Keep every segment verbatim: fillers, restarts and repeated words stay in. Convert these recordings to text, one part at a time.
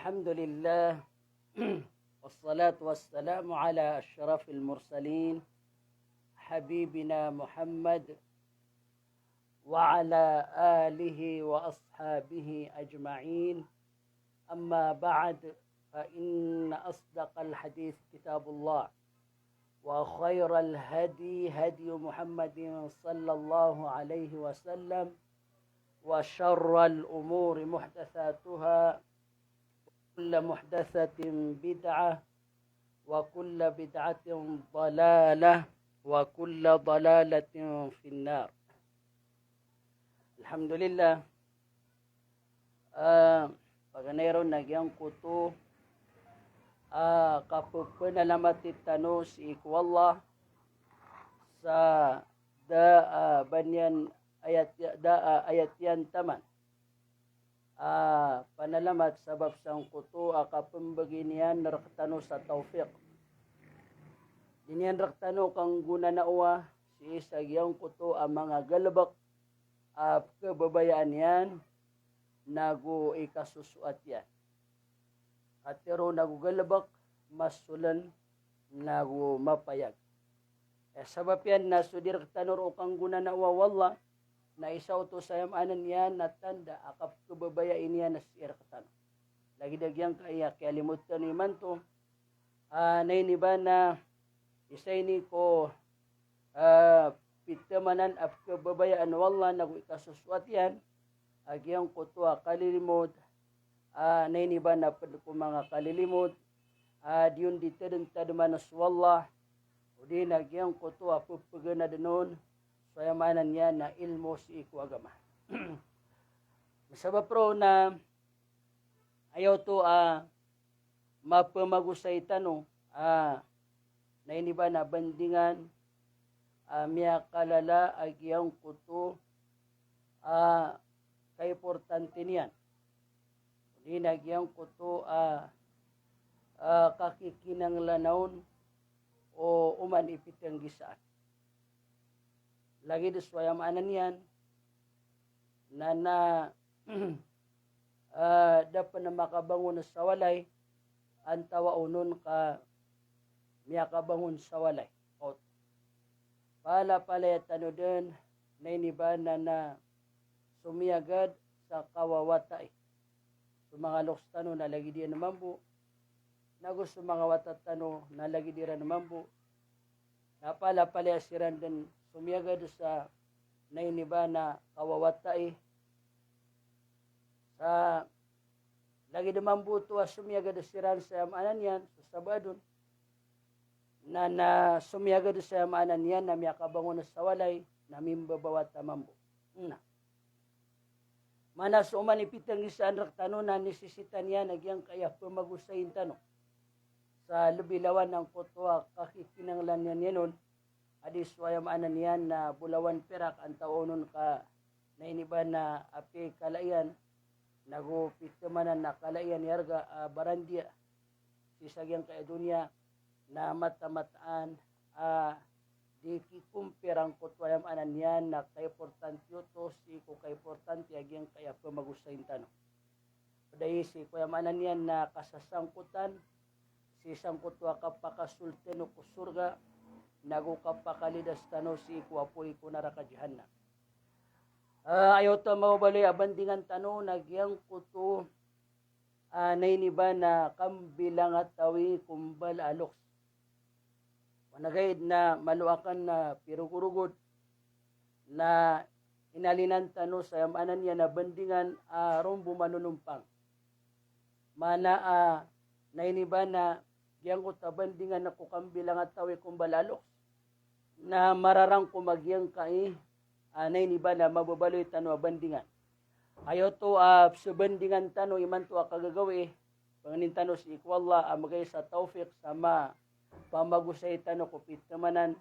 الحمد لله، والصلاة والسلام على أشرف المرسلين، حبيبنا محمد وعلى آله وأصحابه أجمعين. أما بعد، فإن أصدق الحديث كتاب الله، وخير الهدي هدي محمد صلى الله عليه وسلم، وشر الأمور محدثاتها، وكل محدثة بدعة، وكل بدعة ضلالة، وكل ضلالة في النار. Alhamdulillah. Ah, paganay ron na giyangkoto a kapepenalamati tano sii ko Allah sa da a ba niyan ayat, da a ayat iyan taman a panalamat sabap sangkoto a kapembegi niyan rektano sa tawfiq. Di niyan rektano kanggonanaowa sii sa giyangkoto a manga galebek a pekebabayaan iyan nago ikasosoat iyan. Katharo nago galebek, masolen nago mapayag. Eh, sabap iyan na so di rektano roo kanggonanaowa o Allah, na isa oto sa aya maana niyan na tanda a kapekebabayai niyan sii rektano. Lagid a giyangkaya kiyalimod tano imanto, ah, na ini ba na isa ini ko, ah, pitemanan a pekebabayaan o Allah nago ikasosoat iyan, a giyangkoto a kalilimod, ah, na ini ba na ped ko manga kalilimod, ah, di on di teden tademan so Allah, odi na giyangkoto a pepegenaden on so aya maana niyan na ilmo sii ko agama. Sabap roo na aya oto a mapemagosay tano a na ini ba na bandingan a miyakalala a giyangkoto a kaimportante niyan. Odi na giyangkoto a, a kakikinanglan on o oman i pitenggisaan. Lagid so aya maana niyan na, na, ah, da pen makabangon sa walay, antawaa on ka miyakabangon sa walay. Ot palapalaya tano den na ini ba na, na somiyagad sa kawawatai. So manga loks tano na lagid iyan mambo, nago so manga wata tano na lagid iran mambo. Na palapalaya siran den somiyagad sa na ini ba na kawawatai. Sa lagid mambo oto a somiyagad siran sa aya maana niyan, so sabaad on na, na somiyagad sa aya maana niyan na miyakabangon sa walay, na mimbabawata mambo. Na maana so oman i pitenggisaan rektano na nisisita niyan a giyangkaya pemagosayin tano sa lebi lawan angkoto a kakikinanglan iyan iyan on, a di so aya maana niyan na bolawan perak antawaa on ka na ini ba na apiya i kala iyan, nago pitemanan a kala iyan i arga a barandiya sii sa giyangkaya doniya, na mataan-mataan a di kikompare angkoto aya maana niyan na kaimportante oto sii ko kaimportante a giyangkaya pemagosayin tano. Ped aya sii ko aya maana niyan na kasasangkotan sii sangkoto a kapakasold tano ko sorga, nago kapakalidas tano sii ko apoy ko naraka Jahannam. Ah, aya oto a mababaloy a bandingan tano na giyangkoto, ah, na ini ba na kambilangatawi ko mbala a loks. Wanagaid na malo aken na pirogorogod na inalinan tano sa aya maana niyan na bandingan a rombo manonompang. Maana a na ini ba na giyangkoto a bandingan ko kambilangatawi ko mbala a loks na mararangkom a giyangkai a na ini ba na mababaloy tano a bandingan. Aya oto a psebandingan tano imanto a kagagawii, pangnin tano sii ko Allah a magay sa tawfiq sa mapamagosay tano ko pitemanan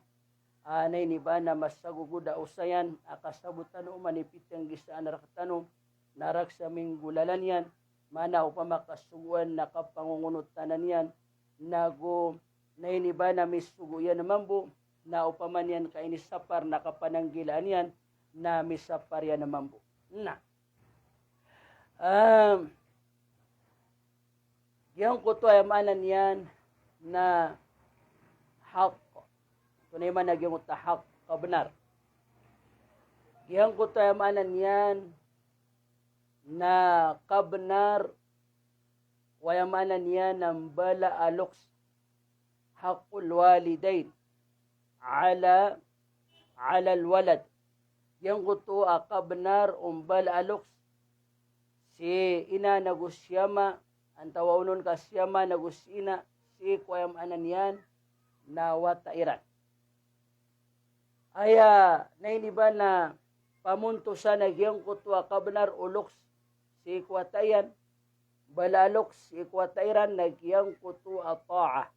a na ini ba na masagogod a osayan a kasabot tano oman i pitenggisaan rektano na rek sa minggolalan iyan, maana opama kasogoan na kapangongonotan iyan, nago na ini ba na misogo iyan mambo, na opama niyan ka inisapar na kapananggilaan iyan, na misapar iyan mambo. Na, em, Giyangkoto aya maana niyan na haqq. Antonaa i maana giyangkoto a haqq, kabnar. Giyangkoto aya maana niyan na kabnar, o aya maana niyan na mbala a loks. Haqqul walidain ala, ala al-walad. Giyangkoto a kabnar o mbala a loks si ina nago si ama, antawaa on ka si ama nago si ina, sii ko aya maana niyan na wata iran. Aya nainiba na pamontosan a giyangkoto a kabnar o loks sii ko wata iyan, mbala a loks sii ko wata iran na giyangkoto a ta'ah.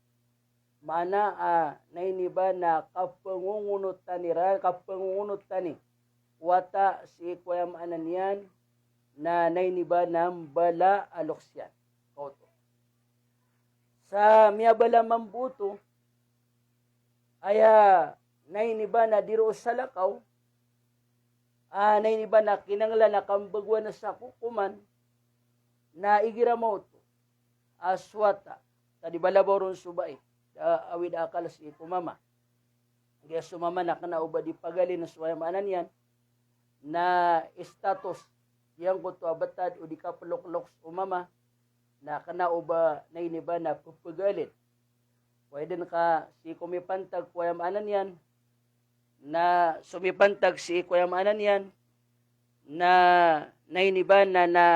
Maana a nainiba na kapangongonotan iran, kapangongonotan i wata sii ko aya maana niyan na nainiba na mbala a loks iyan. Kaoto. Sa miyabala mambo oto, aya nainiba na di roo salakaw, a nainiba na kinanglan a kambagoan sa kokoman, na igira maoto a so wata, ta di bala ba ron so bai, da awid a akal sii ko mama. Giya so mama na kena o ba di pagalin so aya maana niyan na status, giyangkoto a betad o di kapelokloks o mama, na kena o ba nainiba na pepegalin. Oway, den ka sii ko mipantag ko aya maana niyan, na so mipantag sii ko aya maana niyan, na nainiba na, na,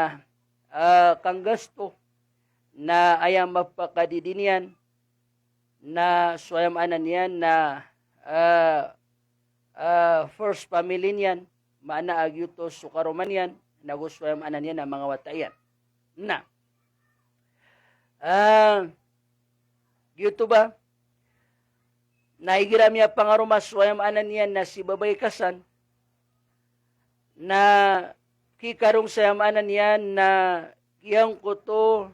ah, kanggasto, na aya mapakadidi niyan, na so aya maana niyan na, ah, ah, first family niyan, maana a giyoto so karoma niyan, nago so aya maana niyan na manga wata iyan. Na, ah, giyoto ba, na igira miyapangaroma so aya maana niyan na si babay ka san, na kikarong sa aya maana niyan na giyangkoto,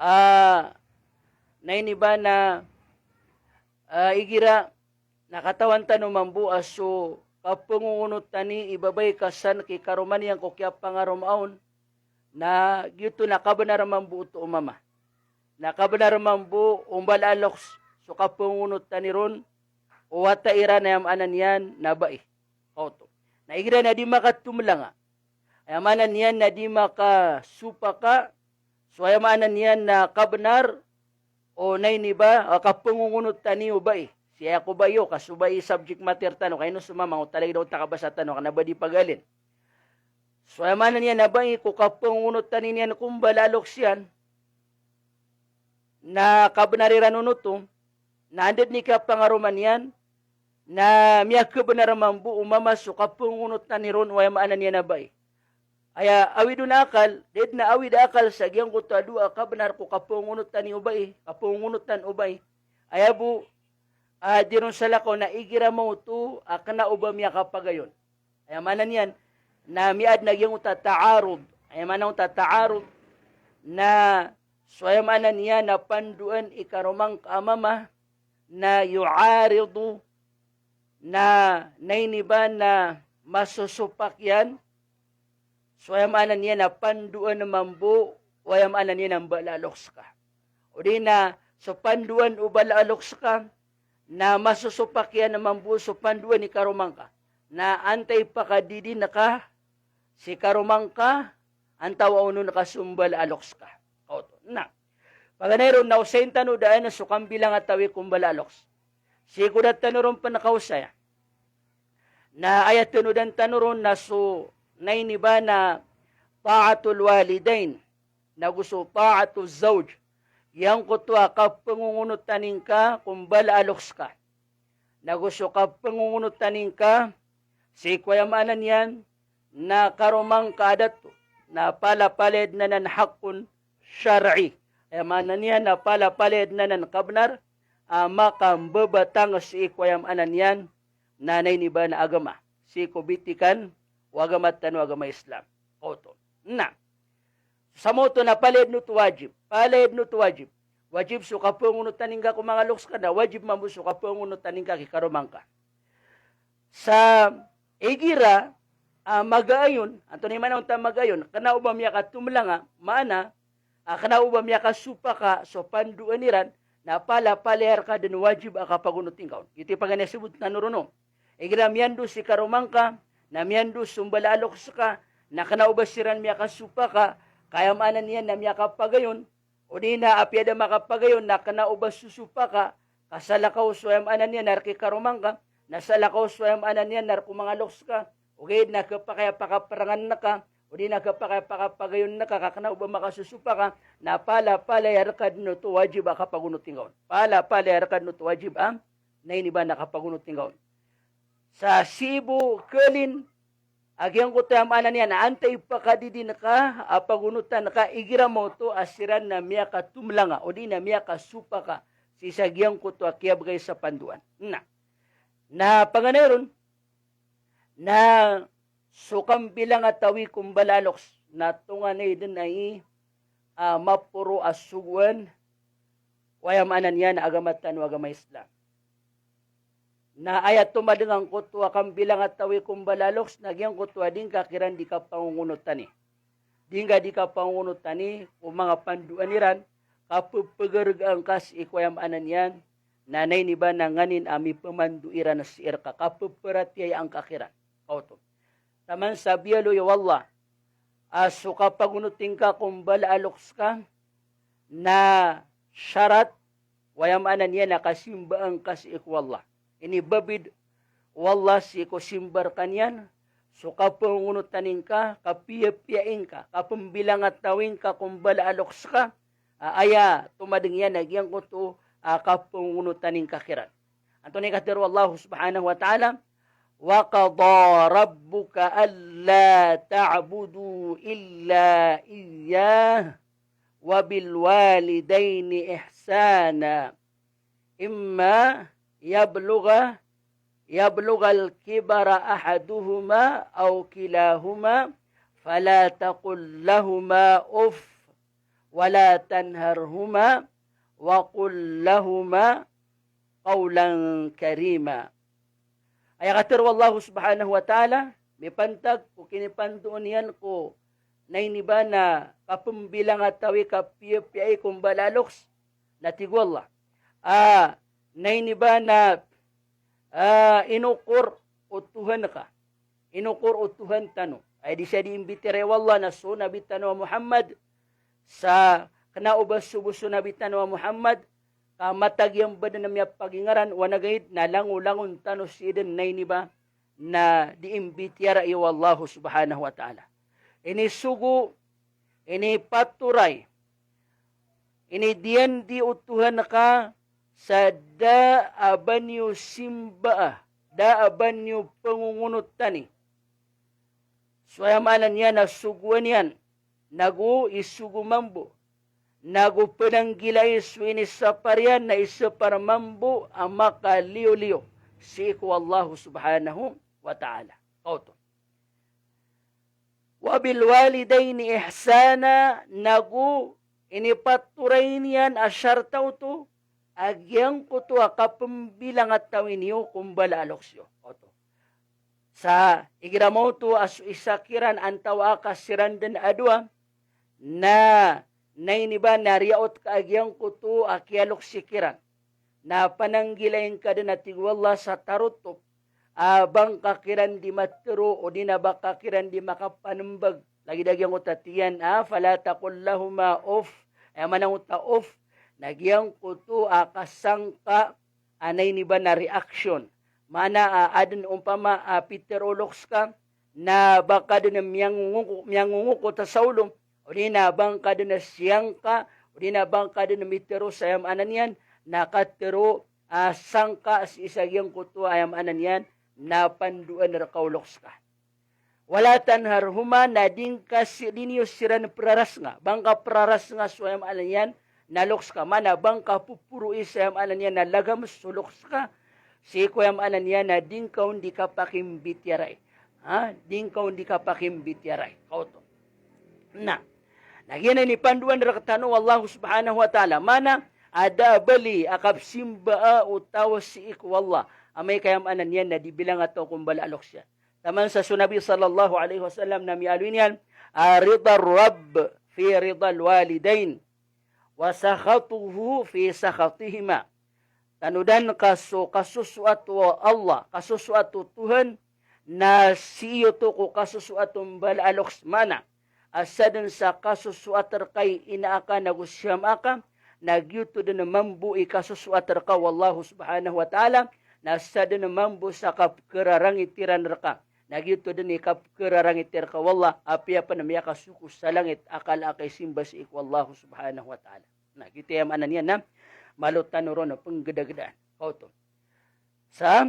ah, nainiba na, ah, igira na katawan tano mambo a so kapangongonotan i babay ka san ki karoma niyan ko kiyapangaroma on, na giyoto na kabnar mambo oto o mama. Na kabnar mambo o mbala a loks so kapangongonotan iron o wata iran, aya maana niyan na bai. Kaoto. Na igira na di makatomelanga, aya maana niyan na di makasopaka so aya maana niyan na kabnar o nainiba a kapangongonotan i o bai. Sii ko bai o, ka so bai subject matter tano, ka ino so mama o ta lagid o ta kabasa tano, kena o ba di pagalin. So aya maana niyan na bai ko kapangongonotan i niyan ko mbala a loks iyan, na kabnar iran on oto, na anda den i kiyapangaroma niyan, na miyakabnar mambo o mama so kapangongonotan iron o aya maana niyan na bai. Aya awid on a akal, da den a awid a akal sa giyangkoto a dowa a kabnar ko kapangongonotan i o bai, kapangongonotan o bai. Aya bo a di ron salakaw na igira maoto a kena o ba miyakapagayon. Aya maana niyan na miyaadn a giyangkoto a ta'arud. Aya maana oto a ta'arud na so aya maana niyan na pandoan i karoma ngka a mama, na yu'aridu, na nainiba na masosopak iyan so aya maana niyan na pandoan mambo o aya maana niyan na mbala a loks ka. O di na so pandoan o mbala a loks ka na masosopak iyan mambo so pandoan i karoma ngka. Na antaa i pakadidin ka si karoma ngka, antawaa on ka so mbala a loks ka. Kaoto. Na paganay ron na osayin tano daan so kambilangatawi ko mbala a loks. Sii ko da tano ron pen kaosaya, na aya tanodan tano ron na so nainiba na ta'atul walidain, nago so ta'atuz zawj. Giyangkoto a kapangongonotan ingka ko mbala a loks ka, nago so kapangongonotan ingka sii ko aya maana niyan na karoma ngka a dato, na palapalaya den anan haqqun shar'i. Aya maana niyan na palapalaya den anan kabnar a makambabatang sii ko aya maana niyan na nainiba na agama, sii ko bitikan o agama tano a agama Islam. Kaoto. Na sa maoto na palaya den oto wajib. Palaya den oto wajib. Wajib so kapangonotan ingka ko manga loks ka, na wajib mambo so kapangonotan ingka ki karoma ngka. Sa igira a magaayon, antonaa i maana onta magaayon, kena o ba miyakatomelanga, maana a kena o ba miyakasopa ka so pandoan iran, na palapalaya reka den wajib a kapagonotin ka on. Giyoto i paganay a sabot tano ron. Igira miyandos i karoma ngka, na miyandos so mbala a loks ka, na kena o ba siran miyakasopa ka, ka aya maana niyan na miyakapagayon, odi na apiya da makapagayon na kena o ba sosopa ka, ka salakaw so aya maana niyan na reki karoma ngka, na salakaw so aya maana niyan na reko manga loks ka, ogaid na kepakay a pakaperangan ka, odi na kepakay a pakapagayon ka, ka kena o ba makasosopa ka, na palapalaya reka den oto wajib a kapagonotin ka on. Palapalaya reka den oto wajib a, na ini ba na kapagonotin ka on. Sa sii bo kelin, a giyangkoto aya maana niyan, antaa i pakadidin ka a pagonotan ka igira maoto a siran na miyakatomlanga, odi na miyakasopa ka, sii sa giyangkoto a kiyabegay sa pandoan. Na, na paganay ron, na so kambilangatawi ko mbala a loks, na tonganay den ai, a, maporo a sogoan, o aya maana niyan a agama tano a agama Islam. Na aya tomadeng angkoto a kambilangatawi ko mbala a loks na giyangkoto a di ngka kiran di kapangongonotani. Di ngka di kapangongonotani ko manga pandoan iran, kapepegargaan ka sii ko aya maana niyan, na na ini ba na nganin a mipemando iran sii reka, kapeperatiyayaan ka kiran. Kaoto. Taman sa biyaloy o Allah a so kapagonotin ka ko mbala a loks ka na sarat, o aya maana niyan na kasimbaan ka sii ko Allah. Inibabid o Allah sii ko simba rekaniyan so kapangongonotan ingka, kapiyapiya ingka, kapembilangatawi ngka ko mbala a loks ka, a, aya tomadeng iyan a giyangkoto a kapangongonotan ingka kiran. Antonaa i katharo o Allah subhanahu wa ta'ala, "Wa qada rabbuka alla ta'budu illa iyyah, wa bil walidayni ihsana. Imma yablugha, yablughal kibara ahaduhuma aw kilahuma, fala taqul lahuma uff, wala tanharhuma, wa qul lahuma qawlan karima." Aya katharo o Allah subhanahu wa ta'ala, mipantag ko kinipandoon iyan ko na ini ba na kapembilangatawi, kapiyapiya i ko mbala a loks, na tig o Allah a, na ini ba na, a, inokor o Tuhan ka. Inokor o Tuhan tano. Aya di saya di imbitiyarai o Allah na so Nabi tano a Muhammad, sa kena o ba so bo so Nabi tano a Muhammad, ka matag iyan ba den a miyapagingaran, o anaga id na langolangon tano sii den na ini ba na di imbitiyarai o Allah subhanahu wa ta'ala. Inisogo, inipatoray, inidiyandi o Tuhan ka sa da a ba niyo simbaa, da a ba niyo pangongonotani. So aya maana niyan na sogoan iyan, nago isogo mambo, nago penanggilai so inisapar iyan na isapar mambo a makaliyoliyo sii ko Allah subhanahu wa ta'ala. Kaoto. Wa bil walidayni ihsana, nago inipatoray niyan a sarta oto a giyangkoto a kapembilangatawi niyo ko mbala a loks iyo. Oto. Sa igira maoto a so isa kiran antawaa ka siran den a dowa, na, na ini ba na riyaot ka a giyangkoto a kiyaloksi kiran. Na pananggilai ngka den a tig o Allah sa tarotop a ba ngka kiran di matero, odi na ba ka kiran di makapanembag. Lagid a giyangkoto a tig iyan a, "Fala taqul lahuma uff." Aya maana angkoto a uff na giyangkoto a kasangka a na ini ba na reaction. Maana a aden ompama a pitero o loks ka, na ba ka den miyangongoko, miyangongoko ta sa olo, odi na ba ngka den siyangka, odi na ba ngka den mitero sa aya maana niyan na katero a sangka sii sa giyangkoto a aya maana niyan na pandoan reka o loks ka. Wala tanharhuma, na di ngka si, di niyo siran perarasnga. Ba ngka perarasnga so aya maana niyan na loks ka, maana ba ngka poporoi sa aya maana niyan na lagam so loks ka, sii ko aya maana niyan na di ngka on di kapakimbitiyarai. Ha? Di ngka on di kapakimbitiyarai. Kaoto. Na, na giyanan i pandoan rektano o Allah subhanahu wa ta'ala. Maana a da a bali a kapsimbaa o taw sii ko Allah amay ka aya maana niyan na di bilangataw ko mbala a loks iyan. Taman sa so Nabi sallallahu alaihi wasallam na miyaaloy niyan a ridar Rabb fi ridal walidain, wa sakhatuhu fi sakhatihima. Tanodan ka so kasosoat o Allah, kasosoat o Tuhan, na sii oto ko kasosoat o mbala a loks, maana a sadn sa kasosoat rka i ina aka nago si ama aka, na giyoto dn mambo i kasosoat rka o Allah subhanahu wa ta'ala, na sadn mambo sa kapkhararangit iran rka, na giyoto dn i kapkhararangit rka o Allah, apiya pn miyakasoko sa langit a kala a kaisimba sii ko Allah subhanahu wa ta'ala. Na giyoto i aya maana niyan na malo tano ron pnggdagdaan. Kaoto. Sa,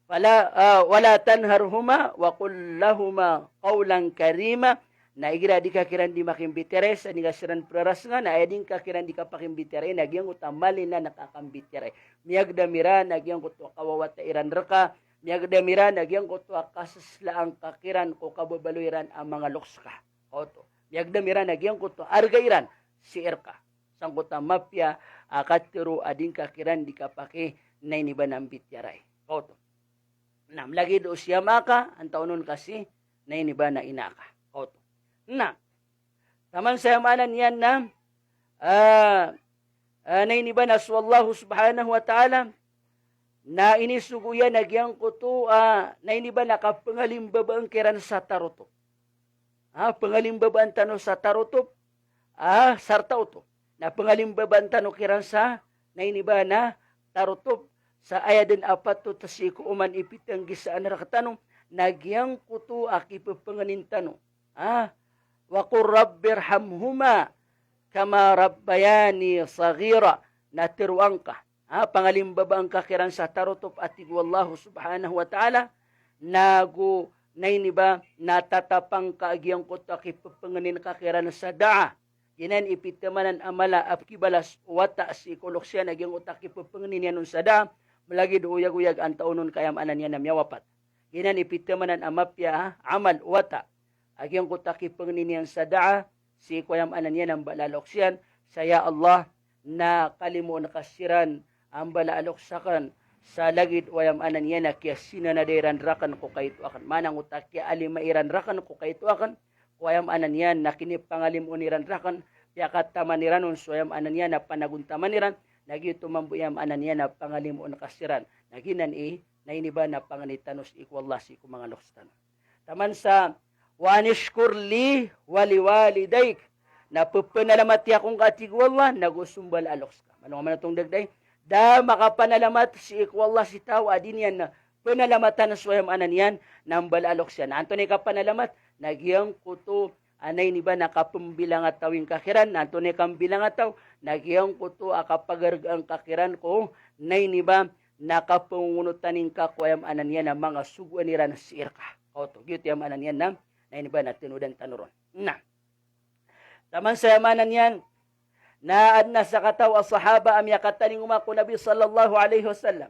fala, ah, wala tanharhuma wa qul lahuma qawlan karima. Na igira di ka kiran di makimbitiyarai, sa di ka siran prarasngan, na aya di ngka kiran di kapakimbitiyarai na giyangkoto a malinan a kambitiyarai. Miyagdam iran a giyangkoto a kawawata iran rka, miyagdam iran a giyangkoto a kasaslaan ka kiran ko kababaloy iran a manga loks ka. Kaoto. Miyagdam iran a giyangkoto a arga iran sii rka. Sangkoto a mapiya a katharo a di ngka kiran di kapaki, na ini ba na mbitiyarai. Kaoto. Na mlagid o si ama aka, antaa onon ka si, na ini ba na ina aka. Kaoto. Na taman sa aya maana niyan na, ah, ah, na ini ba na so Allah subhanahu wa ta'ala, na inisogo iyan a giyangkoto, ah, na ini ba na kapngalimbabaan kiran sa tarotop. Ah, pngalimbabaan tano sa tarotop, ah, sarta oto. Na pngalimbabaan tano kiran sa, na ini ba na tarotop, sa aya dn a patot sii ko oman i pitanggisaan rktano, na giyangkoto a kipphanganin tano. Ah, wa qur rabbirhamhuma kama rabbayani saghira. Na tharoa ngka, ah, pangalimbabaan ka kiran sa tarotop a tig o Allah subhanahu wa ta'ala, nago na ini ba na tatapang ka a giyangkoto a kipphanganin ka kiran sa daa. Giyanan i pithamanan a mala a pkibalas o wata sii ko loks iyan a giyangkoto a kipphanganin iyan on sa daa, mlagid o oyagoyag antaa onon ka aya maana niyan na miyawapat. Giyanan i pithamanan a mapiya a amal o wata a giyangkoto a kipphanganin iyan sa daa sii ko aya maana niyan a mbala a loks iyan, sa ya Allah, na kalimoon ka siran a mbala a loks akn, sa lagid o aya maana niyan a kiyasinanada iran rakn ko kaito akn. Maana angkoto a kiyaalima iran rakn ko kaito akn, ko aya maana niyan na kinipangalimoon iran rakn, piyakataman iran on so aya maana niyan na panagontaman iran, na giyoto mambo i aya maana niyan na pangalimoon ka siran. Na giyanan i, na ini ba na pangni tano sii ko Allah sii ko manga loks tano. Taman sa, wa anishkur li wa liwalidayk. Na pphanalamat ako ngka a tig o Allah, nago so mbala a loks ka. Malo nga manatong dagdai. Da makapanalamat sii ko Allah si taw a di niyan na panalamatan so aya maana niyan na mbala a loks iyan. Na antonaa i kapanalamat? Na giyangkoto a na ini ba na kapmbilangatawi ngka kiran, na antonaa i kambilangataw? Na giyangkoto a kapagargaan ka kiran ko, na ini ba na kapangongonotan ingka ko aya maana niyan na manga sogoan iran sii rka. Kaoto, giyoto i aya maana niyan na, na ini ba na tanodan tano ron. Na taman sa aya maana niyan na adn a sakataw a sahaba a miyakatalingoma ko Nabi sallallahu alaihi wasallam.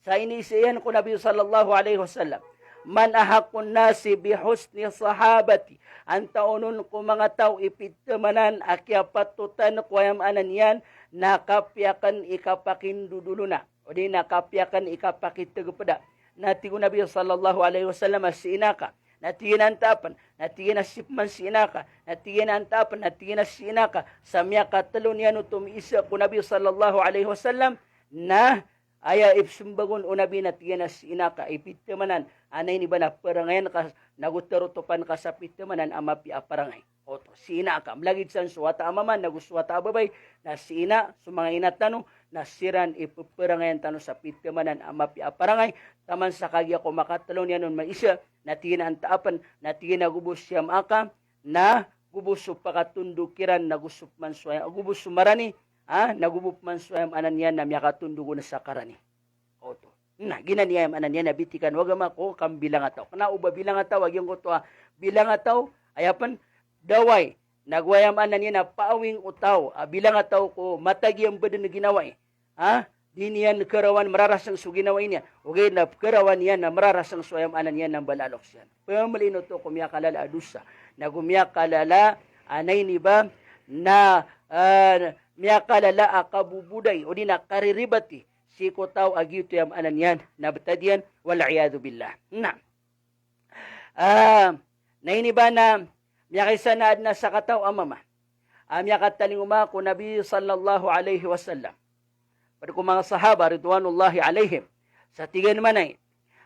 Sa iniiza iyan ko Nabi sallallahu alaihi wasallam, man ahaqqun nasi bi husni sahabati. Antaa onon ko manga taw i pithamanan a kiyapatotan ko aya maana niyan na kapiya akn i kapakindodolona, odi na kapiya akn i kapakitgpda. Na tig o Nabi sallallahu alaihi wasallam a si ina ka. Na tig iyan a antaa pn? Na tig iyan a si pman si ina ka. Na tig iyan a antaa pn? Na tig iyan a si ina ka. Sa miyakatlo niyan oto miiza ko Nabi sallallahu alaihi wasallam, na aya ipsmbag on o Nabi na tig iyan a si ina ka i pithamanan a na ini ba na parangayan ka, nago tarotopan ka sa pithamanan a mapiya a parangay. Oto, si ina ka. Mlagid san so wata a mama, nago so wata a babay, na si ina, so manga ina tano, na siran i pparangayan tano sa pithamanan a mapiya a parangay. Taman sa kagiya ko makatlo niyan on maiza, na tig iyan a antaa pn? Na tig iyan a go bo si ama aka, nago bo so pakatondog kiran, nago so pman so aya, go bo so marani, ah, nago bo pman so aya maana niyan na miyakatondog on sa karani. Oto. Na giyanan i aya maana niyan na bitikan o agama ko kambilangataw. Kna o ba bilangataw a giyangkoto a bilangataw, aya pn, daway, nago aya maana niyan na paawing o taw a bilangataw ko matag iyan badn ginawai. Ha? Di niyan karawan mararasng so ginawai niyan. Ogaid na pkarawan iyan na mararasng so aya maana niyan na mbala a loks iyan. Pmlin oto ko miyakalala a dosa, nago miyakalala a na ini ba na, ah, miyakalala a kaboboday, odi na kariribati sii ko taw a giyoto i aya maana niyan na btad iyan, wal iyadhu billah. Na, ah, na ini ba na miyakaisa na adn a sakataw a mama a miyakatalingoma ko Nabi sallallahu alaihi wasallam. Pd ko manga sahaba ridwanullahi alaihim. Sa tig iyan manay,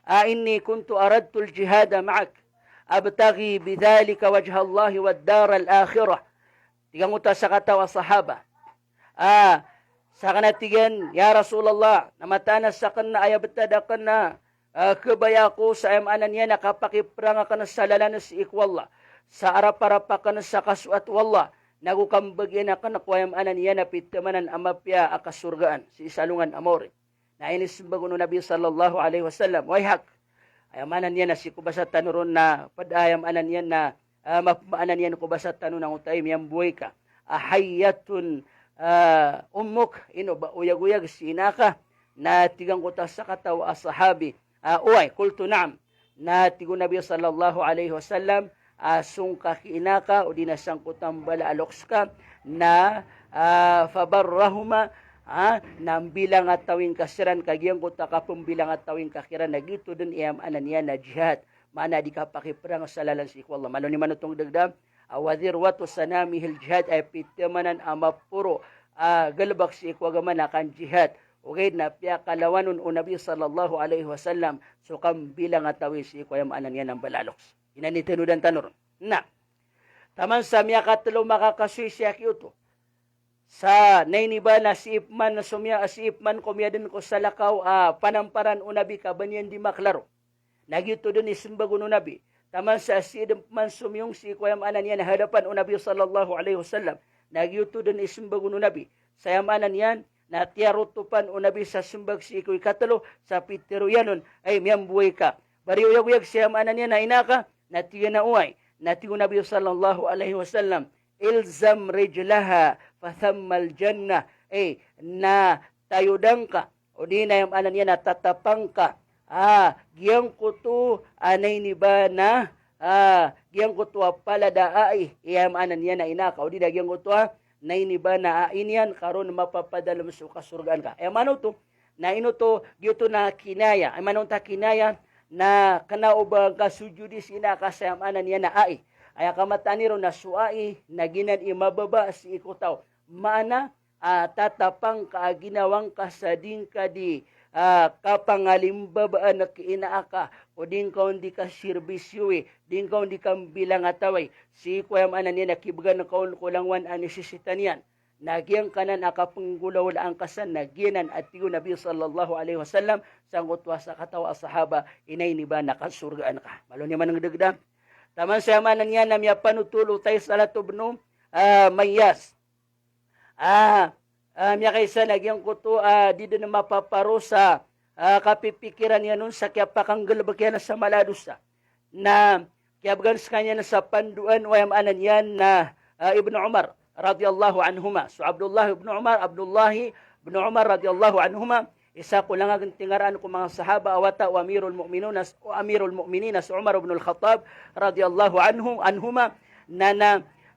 "A inni kuntu aradtul jihada ma'ak, abtaghi bidhalika wajhallahi wad daral akhirah." Tig angkoto a sakataw a sahaba. A, sakn a tig iyan, "Ya Rasulullah, na mataan a sakn na aya btad akn na, a, kabaya ako sa aya maana niyan na kapakiprang akn sa lalan sii ko Allah, sa arap-arap akn sa kasoat o Allah, nago kambagian akn ko aya maana niyan na pithamanan a mapiya a kasorgaan sii sa alongan a maori." Na inismbag on o Nabi sallallahu alaihi wasallam, "Waihak." Aya maana niyan na sii ko basa tano ron na pd a aya maana niyan na, a, map-, maana niyan ko basa tano na angkoto i miyambowai ka. "Ahayyatun, a, ummuk?" Ino ba oyagoyag si ina ka? Na tig angkoto a sakataw a sahabi, a, "Oway." Qultu, "Na'am." Na tig o Nabi sallallahu alaihi wasallam, a, song ka ki ina ka, odi na sangkoto a mbala a loks ka, na, a, fabarrahuma, a, na mbilangatawi ngka siran, ka giyangkoto a kapmbilangatawi ngka kiran na giyoto dn i aya maana niyan na jihad. Maana di kapakiprang sa lalan sii ko Allah. Malo niyo man oto ngdgda, a, wa dhirwatu sanamihil jihad, aya pithamanan a maporo a galbk sii ko agama na kan jihad. Ogaid na piyakalawan on o Nabi sallallahu alaihi wasallam so kambilangatawi sii ko aya maana niyan a mbala a loks. Inan i tanodan tano ron. Na, taman sa miyakatlo makakasoy sii a kiyoto. Sa nainiba na sii pman so miya-, sii pman ko miyadn ko salakaw a panamparan o Nabi ka ba niyan di maklaro. Na giyoto dn i smbag on o Nabi. Taman sa sii dn pman somiyong sii ko aya maana niyan a hadapan o Nabi sallallahu alaihi wasallam. Na giyoto dn i smbag on o Nabi. Sa aya maana niyan na tiyarotopan o Nabi sa smbag sii ko ikatlo, sa pitharo iyan on, ay miyambowai ka. Bari oyagoyag sa aya maana niyan na ina ka, na tig iyan a oway. Na tig o Nabi sallallahu alaihi wasallam, "Ilzam rijlaha fathammal jannah." Ay, na tayoda ngka, odi na aya maana niyan na tatapang ka, a, giyangkoto a nainiba na, a, giyangkoto a palad a ai, aya maana niyan na ina ka, odi na giyangkoto a nainiba na ai niyan, ka ron mapapadalm so kasorgaan ka. Aya maana oto, na ino oto, giyoto na kinaya. Aya maana oto a kinaya, na kna o ba ngka sojodi si ina ka sa aya maana niyan na ai. Aya kamataan iron na so ai, na giyanan i mababa sii ko taw. Maana, a, tatapang ka a ginawa ngka sa di ngka di, a, kapangalimbabaan ki ina aka, ko di ngka on di kaserbisyowi, di ngka on di kambilangatawi sii ko aya maana niyan a kibgan ka on ko langowan a nisisita niyan. Na giyangkanan a kapnggolawlaan ka san, na giyanan a tig o Nabi sallallahu alaihi wasallam sangkoto a sakataw a sahaba, i nainiba na kasorgaan ka. Malo niyo man ngdgda. Taman sa aya maana niyan na miyapanotol o Taysalat ibnu, a, Mayyas. A, a, miyakaisa na giyangkoto a di dn mapaparo sa, a, kapipikiran iyan on sa kiyapakanggalbk iyan sa mala a dosa. Na kiyabgan skaniyan sa pandoan o aya maana niyan na, a, Ibnu Umar radhiyallahu anhuma. So Abdullah ibnu Umar, Abdullah ibnu Umar radhiyallahu anhuma, isa ko langagan tingaraan ko manga sahaba a wata o Amirul Mu'minin, o Amirul Mu'minin, so Umar ibnul Khattab radhiyallahu anhu, anhuma, na, na,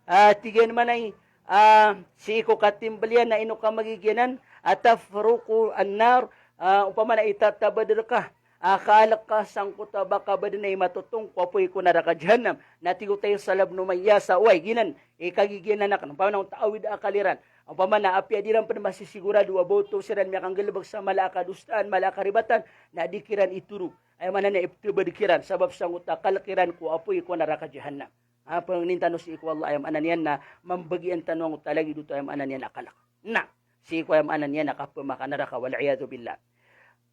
a, tig iyan manay, a, sii ko katimbl iyan na ino ka magigiyanan, atafruqu an-nar, a, opama na itatabad rka a kalk ka sangkoto a ba ka ba dn a imatotong ko apoy ko naraka jahannam. Na tig o Taysalat ibnu Mayyas a, oway, giyanan i kagigiyanan akn. Opama na o taawid a akal iran, opama na apiya di iran pn masisigorado a ba oto siran miyakanggalbk sa mala a kadosaan, mala a karibatan, na di kiran itorog. Aya maana niyan iptabad kiran, sabap sangkoto a kalk iran ko apoy ko naraka jahannam. A, pangnin tano sii ko Allah, aya maana niyan na mambagian tano angkoto a lagid oto, aya maana niyan a kalk. Na, sii ko aya maana niyan a kapmakanaraka, wal iyadhu billah.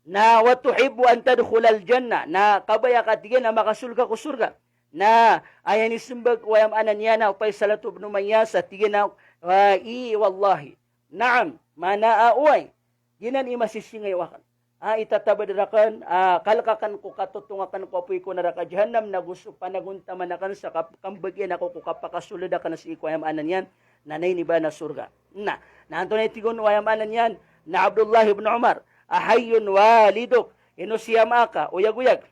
Na, wa tuhibbu an tadkhulal jannah. Na kabaya ka, tig iyan, a makasold ka ko sorga. Na aya inismbag o, aya maana niyan na, o Taysalat ibnu Mayyas a tig iyan a, wa, i, wallahi. Na'am, maana a oway. Giyanan i masisingayaw akn a itatabad rakn a kalk akn ko katotong akn ko apoy ko naraka jahannam, nago so panagontaman akn sa kap-, kambagian ako ko kapakasold akn sii ko, aya maana niyan na, nainiba na sorga. Na, na antonaa i tig on o, aya maana niyan na, Abdullah ibn Umar a, hayyun waliduk, ino si ama aka, oyagoyag?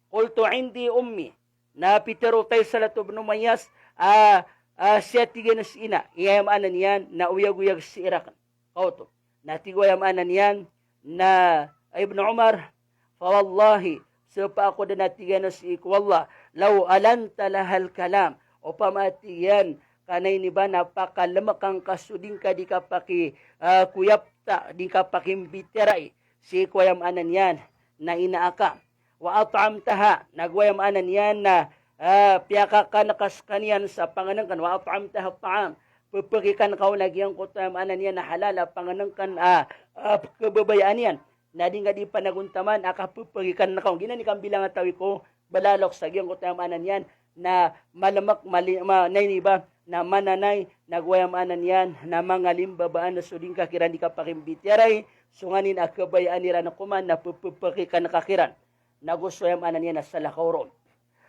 Qultu, indi ummi. Na pitharo o Taysalat ibn Mayyas a, a, siya, tig iyan, si ina i, aya maana niyan na, oyagoyag sii rakn. Kaoto. Na tig o, aya maana niyan na, Ibn Umar, fa wallahi, sapa ako dn, a tig iyan, sii ko Allah, law alanta lahal kalam, opama, tig iyan, ka na ini ba na pakalemekan ka so di ngka di kapaki, ah, koyapta, di kapakimbityara i sii ko aya maana niyan na ina aka. Wa at'amtaha, nago aya maana niyan na, ah, piyakakan ka sekaniyan sa pangenengken, wa at'amtaha ta'am, pepekikan ka on a giyangkoto aya maana niyan na halal a pangenengken, ah, ah, kebabayaan iyan. Na di ngka di panagontaman a kapepekikan ka on. Giyanan i kambilangatawi ko bala a loks a giyangkoto aya maana niyan na malemek, mali-, ma-, na ini ba, na mananay, nago aya maana niyan na mangalimbabaan so di ngka kiran di kapakimbityara i, so nganin a kabayaan iran ko man na pepepekikan ka kiran. Nago so aya maana niyan na salakaw ron.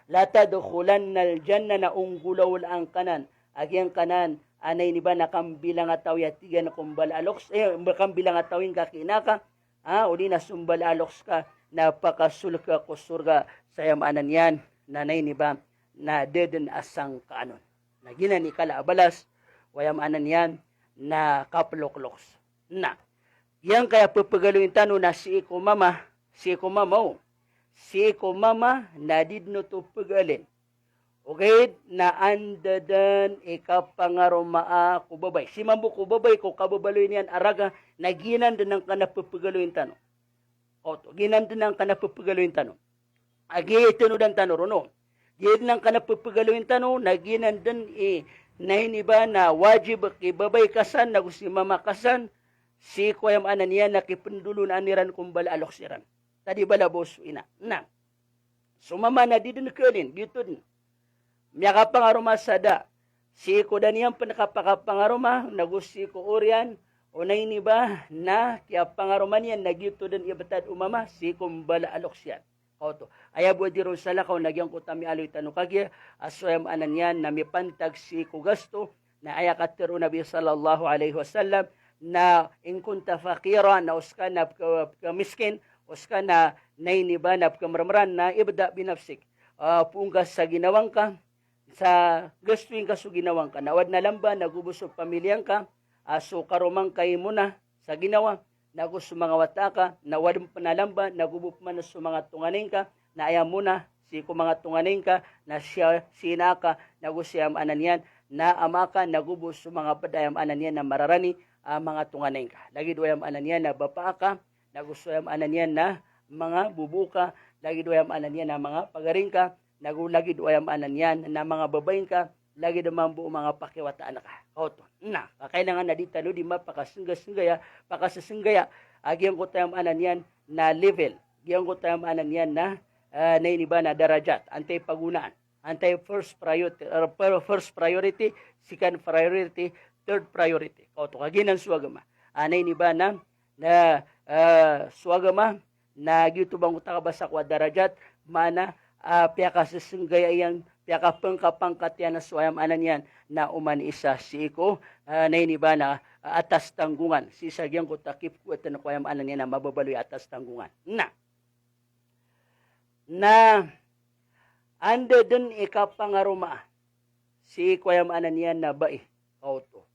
La tadkhulannal jannah, na onggolaolaan ka nan a giyangkanan a na ini ba na kambilangatawi a tig iyan ko mbala a loks, eh, kambilangatawi ngka ki ina ka, ah, odi na so mbala a loks ka na pakasold ka ko sorga sa aya maana niyan na na ini ba na da den a sangkaan on. Na giyanan i kala a balas o aya maana niyan na kaplokloks. Na giyangkaya pepegaloyin tano na sii ko mama, sii ko mama o, sii ko mama na di den oto pegalen. Ogaid na anda den i kapangaromaa ko babay. Si mambo ko babay ko kababaloy niyan a raga na giyanan den angkanan a pepegaloyin tano. Oto, giyanan den angkanan a pepegaloyin tano. A giya i tanodan tano ron o. Giyanan den angkanan a pepegaloyin tano, na giyanan den i, na ini ba na wajib ki babay ka san, nago si mama ka san, sii ko aya maana niyan na kipendolonaan iran ko mbala a loks iran. Tadi bala bo so ina. Na so mama na di den kealin, giyoto den. Miyakapangaroma sa da. Sii ko da niyan pen kapakapangaroma, nago sii ko oriyan o na ini ba na kiyapangaroma niyan, na giyoto den i betad o mama sii ko mbala a loks iyan. Kaoto. Aya bo a di ron salakaw na giyangkoto a miyaaloy tano kagiya a so aya maana niyan na mipantag sii ko gasto, na aya katharo o Nabi sallallahu alaihi wasallam na in kunta faqiran, na o seka na peka-, pekamiskin, o seka na, na ini ba na pekamermeran, na ibda' bi nafsik. Ah, poon ka sa ginawa ngka, sa gastoin ka so ginawa ngka. Na o aden a lamba, na go bo so pamiliya ngka, ah, so karoma ngka i mona sa ginawa, nago so manga wata aka, na o aden pen a lamba, na go bo peman so manga tonganay ngka, na aya mona sii ko manga tonganay ngka, na siya, si ina aka, nago siya maana niyan na ama aka, nago bo so manga ped aya maana niyan na mararani a manga tonganay ngka. Lagid o aya maana niyan na bapa aka, nago so aya maana niyan na manga bobo ka, lagid o aya maana niyan na manga pagari ngka, nago lagid o aya maana niyan na manga babay ngka, lagid mambo o manga pakiwataan ka. Kaoto. Na, kakailangan a di tano di mapakasengga-senggaya, pakasesenggaya a giyangkoto aya maana niyan na level. Giyangkoto aya maana niyan na, ah, na ini ba na darajat, antai pagonaan. Antai first priority, ah, per-, first priority, second priority, third priority. Kaoto, kagiya nan so agama. Ah, na ini ba na, na, ah, so agama, na giyoto ba ngkoto a kabasa ko a darajat, maana, ah, piyakasesenggaya iyan, piyakapangkapangkat iyan a so aya maana niyan na oman isa sii ko, ah, na ini ba na, ah, atas tanggongan. Sii sa giyangkoto a kipkoeten ko aya maana niyan na mababaloy a atas tanggongan. Na. Na anda den i kapangaromaa sii ko aya maana niyan na bai. Kaoto.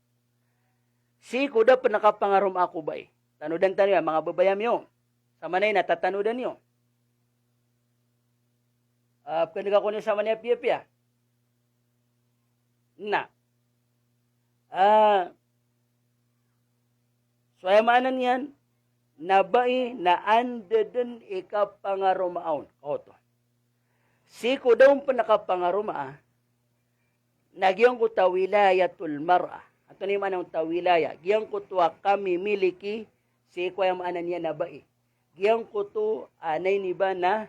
Sii ko da pen a kapangaromaa ko bai. Tanodan tano iyan, manga babay ami o. Samanaya na tatanodan iyo. Ah, pekandeg ako niyo samanaya piyapiya. Na. Ah, so aya maana niyan na bai na anda den i kapangaromaa on. Kaoto. Sii ko da on pen a kapangaromaa, na giyangkoto a wilayatul mar'ah. Antonaa i maana oto a wilaya? Giyangkoto a kamimiliki sii ko aya maana niyan na bai. Giyangkoto a na ini ba na,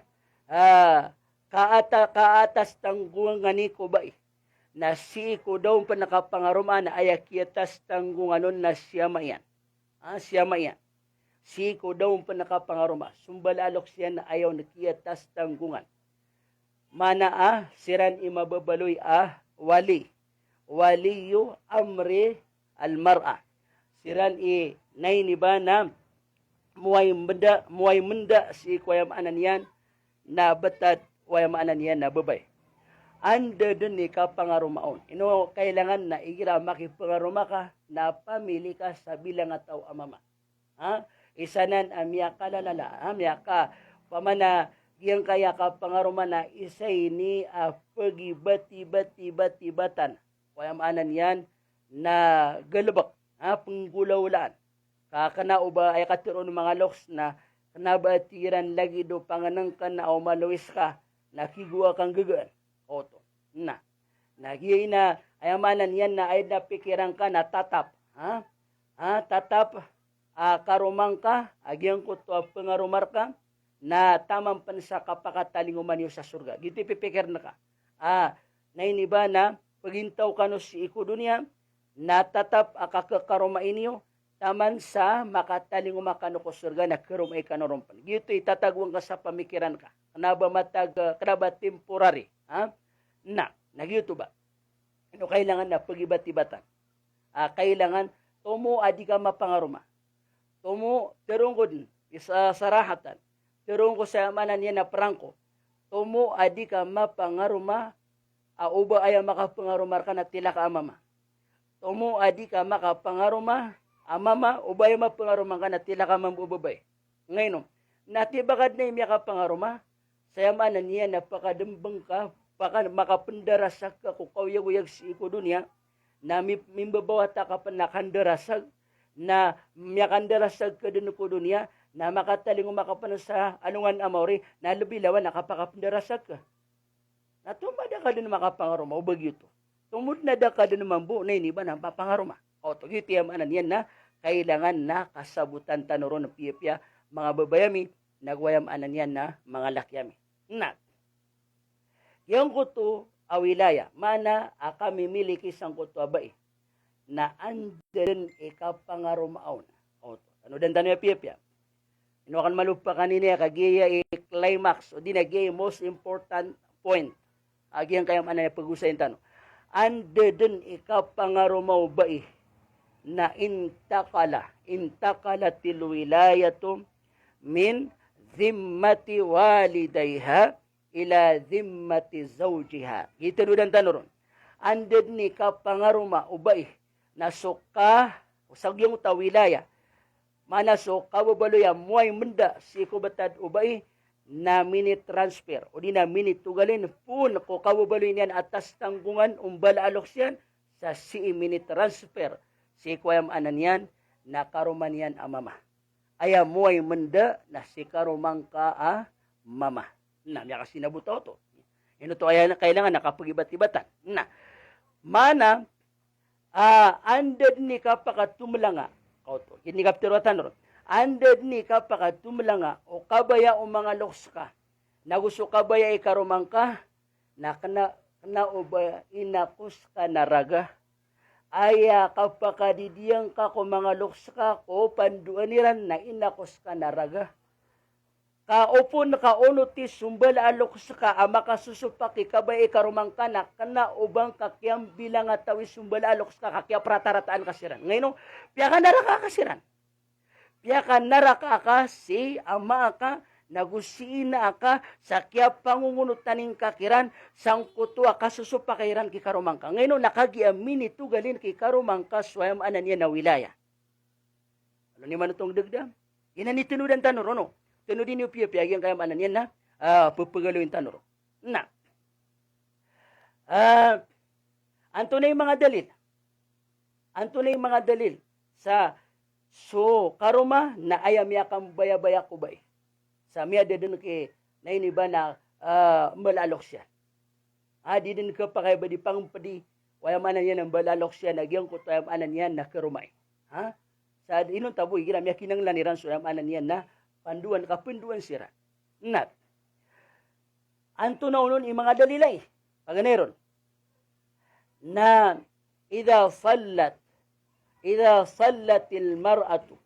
ah, kaata-, kaatas tanggongan i ko bai. Na sii ko da on pen a kapangaromaa na aya kiyatas tanggongan on na si ama iyan. Ah, si ama iyan. Sii ko da on pen a kapangaromaa. So mbala a loks iyan na aya on kiyatas tanggongan. Maana a siran i mababaloy a wali. Waliyu amri al-mar'ah. Siran i na ini ba na moway menda, moway menda sii ko aya maana niyan na betad o aya maana niyan na babay. Anda den i kapangaromaa on. Ino kailangan na igira a makipangaroma ka na pamili ka sa bilangataw a mama. Ha? Isa nan a miyakalalala, ha? Miyaka, opama na giyangkaya kapangaroma na isa ini a pagibatibatibatibatibatan. Aya maana niyan na galebek, ha, penggolaolaan. Ka kena o ba aya katharo o manga loks na kena ba tig iran lagid o pangenengken a o malowis ka na kigowa ka nggegaan. Oto. Na. Na giya ina, aya maana niyan na aya den a pikiran ka na tatap. Ha? Ha, tatap a karoma ngka, a giyangkoto a pengaroma reka, na taman pen sa kapakatalingoma niyo sa sorga. Giyoto i pipikirn ka. A, na iniba na pegintaw kano sii ko doniya, na tatap a kakekaromai niyo, taman sa makatalingoma kano ko sorga na karomai kano ron pen. Giyoto i tatagoan ka sa pamikiran ka. Kena ba matag, kena ba temporary. Ha? Na, na giyoto ba. Ino kailangan na pegibatibatan. A, kailangan tomo a di ka mapangaroma. Tomo, tero ngko den, isa sarahatan. Tero ngko sa aya maana niyan na prangko. Tomo a di ka mapangaroma, a o ba aya makapangaroma reka na tilaka a mama. Tomo a di ka makapangaroma a mama, o ba aya mapangaroma ngka na tilaka a mama o babay. Ngaino, na tiba ka den a miyakapangaroma, sa aya maana niyan na pakadembeng ka, paka-, makapendarasag ka ko kaoyagoyag sii ko doniya, na mi-, mimbabawata ka pen a kandarasag, na miyakandarasag ka den ko doniya, na makatalingoma ka pen sa alongan a maori, na lebi lawan a kapakapendarasag ka. Na tomo a da ka den makapangaroma, o ba giyoto. Tomo den a da ka den mambo, na iniba na mapangaroma. Oto, giyoto aya maana niyan na kailangan na kasabotan tano ron piyapiya, manga babay ami, nago aya maana niyan na manga laki ami. Na. Giyangkoto a wilaya, maana a kamimiliki sangkoto a bai. Na anda den i kapangaroma on. Oto, tanodan tano iya piyapiya. Ino aken malopa kanini a kagiya i climax, o di na giya i most important point. A giyangkaya maana niyan a pegosayin tano. Anda den i kapangaroma o bai. Na intakala, intakalatil wilayatu min zimmati walidayha ila zimmati zawjiha. Giya i tanodan tano ron. Anda den i kapangaroma o bai na so ka, o sa giyangkoto a wilaya. Maana so kababaloy a moway menda sii ko betad o bai na mini-transfer, o di na minitogalin poon ko kababaloy niyan a tas tanggongan o mbala a loks iyan, sa sii mini-transfer sii ko aya maana niyan na karoma niyan a mama. Aya moway menda na si karoma ngka a mama. Na, miyakasinabot a oto. Ino oto aya kailangan na kapegibatibatan. Na, maana, a, anda den i kapakatomelanga. Oto, ini kaptero a tano ron. Anda den i kapakatomelanga o kabaya o manga loks ka, nago so kabaya i karoma ngka, na kena, kena o ba inakos ka na raga. Aya kapakadidiya ngka ko manga loks ka ko pandoan iran na inakos ka na raga. Ka opama ka onoti so mbala a loks ka a makasosopak i kabaya i karoma ngka na kena o ba ngka kiyambilanga tawi so mbala a loks ka ka kiyaparatarataan ka siran. Ngaino, piyakanaraka ka siran. Piyakanaraka ka si ama aka, nago si ina aka, sa kiyapangongonotan ingka kiran, sangkoto a kasosopak iran ki karoma ngka. Ngaino, na kagiya minitogalin ki karoma ngka so aya maana niyan na wilaya. Alo ni manotong degda. Inan i tenodan tano ron, o. Tenodi niyo piyapiya giyangkaya maana niyan na, ah, pepegaloyin tano ron. Na. Ah, antonaa i manga dalil? Antonaa i manga dalil sa so karoma na aya miyakambayabaya ko bai? Sa miyada den ki na ini ba na, ah, mbala a loks iyan. A, di den kepakay ba di pangpedi o aya maana niyan na mbala a loks iyan a giyangkoto aya maana niyan na karomai. Ha? Sa inonta bo igira miyakinanglan iran so aya maana niyan na pandoan, kapandoan siran. Na. Antonaa onon i manga dalil ai? Paganay ron. Na idha sallat, idha sallatil mar'atu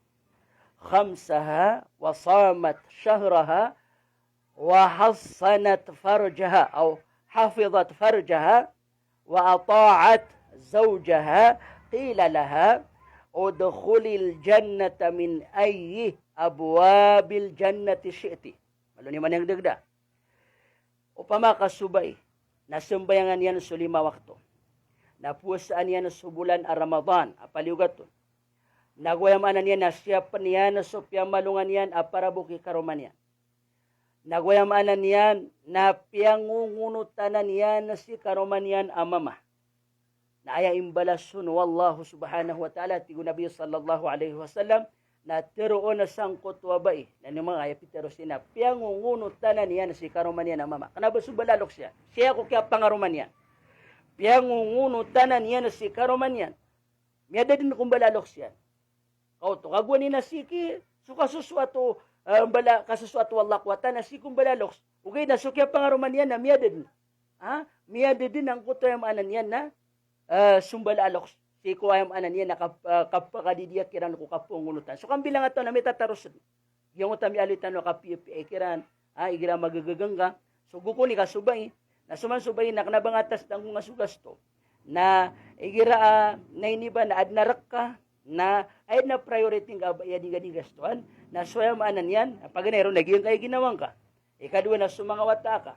khamsaha wa samat shahraha wa hassanat farjaha, aw hafizat farjaha, wa ata'at zawjaha, qila laha, udkhulil jannata min ayyi abwabil jannati syi'ti. Malo ni manang degda. Opama ka so bai na sambayangan iyan so lima wakto, na powasaan iyan so bolan a Ramadan a paliyogat on, na go aya maana niyan na siyapen iyan so piyamalongan iyan a parabok i karoma niyan, na go aya maana niyan na piyangongonotanan iyan si karoma niyan a mama, na aya imbalason o Allah subhanahu wa ta'ala, tig o Nabi sallallahu alaihi wasallam, na teroon sangkoto a bai. Na ino manga aya pitero sii na piyangongonotanan iyan si karoma niyan a mama. Kena ba so mbala a loks iyan. Sii ko kiyapangaroma niyan. Piyangongonotanan iyan si karoma niyan. Miyada den ko mbala a loks iyan. Kaoto, kagoan iyan a sii ki, so kasosoat o, eh, mbala, kasosoat o Allah ko wata na sii ko mbala a loks. Ogaid na so kiyapangaroma niyan na miyada den. Ha? Miyada den angkoto aya maana niyan na, eh, so mbala a loks. Sii ko aya maana niyan na kap-, eh, kapakadidiya kiran ko kapangonotan. So kambilangataw na mitataros den. Giyangkoto a miyaaloy tano a kapiyapiya kiran, ha, igira magagaga ngka. So gokoni ka so bai, na so man so bai na kena ba ngka a tas tanggongan so gasto. Na igira a, na iniba na aden a rek ka, na aya den a priority ngka a bai a di ngka di gastoan, na so aya maana niyan, a paganay ron na giyangkaya ginawa ngka. Ikadowa na so manga wata ka.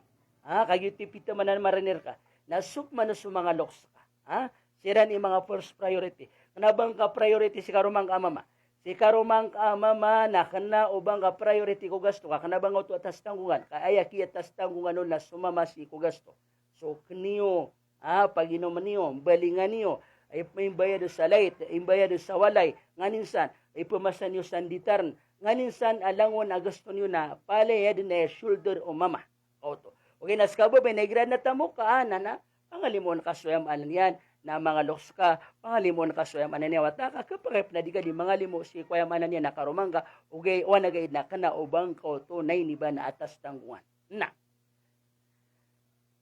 Ha, kagiya oto i pitamanan a marani reka. Na so pman so manga loks ka. Ha? Siran i manga first priority. Kena ba ngka priority si karoma ngka a mama. Si karoma ngka a mama na kena o ba ngka priority ko gasto ka. Kena ba ngka oto a tas tanggongan. Ka aya kiyatas tanggongan on na so mama sii ko gasto. So keniyo, ha, paginomen iyo, mbalingan iyo, i-, imbayad sa light, imbayad sa walay, nganin san, ipemasa niyo sa nditarn, nganin san a langon a gasto niyo na palaya den a shoulder o mama. Oto. Ogaid na seka babay na igira aden a tamok ka, a, na, na, pangalimoon ka so aya maana niyan na manga loks ka, pangalimoon ka so aya maana niyan a wata ka, kepakay pen a di ka di mangalimo sii ko aya maana niyan na karoma ngka, ogaid, o anaga id na kena o ba ngka oto na iniba na a tas tanggongan. Na.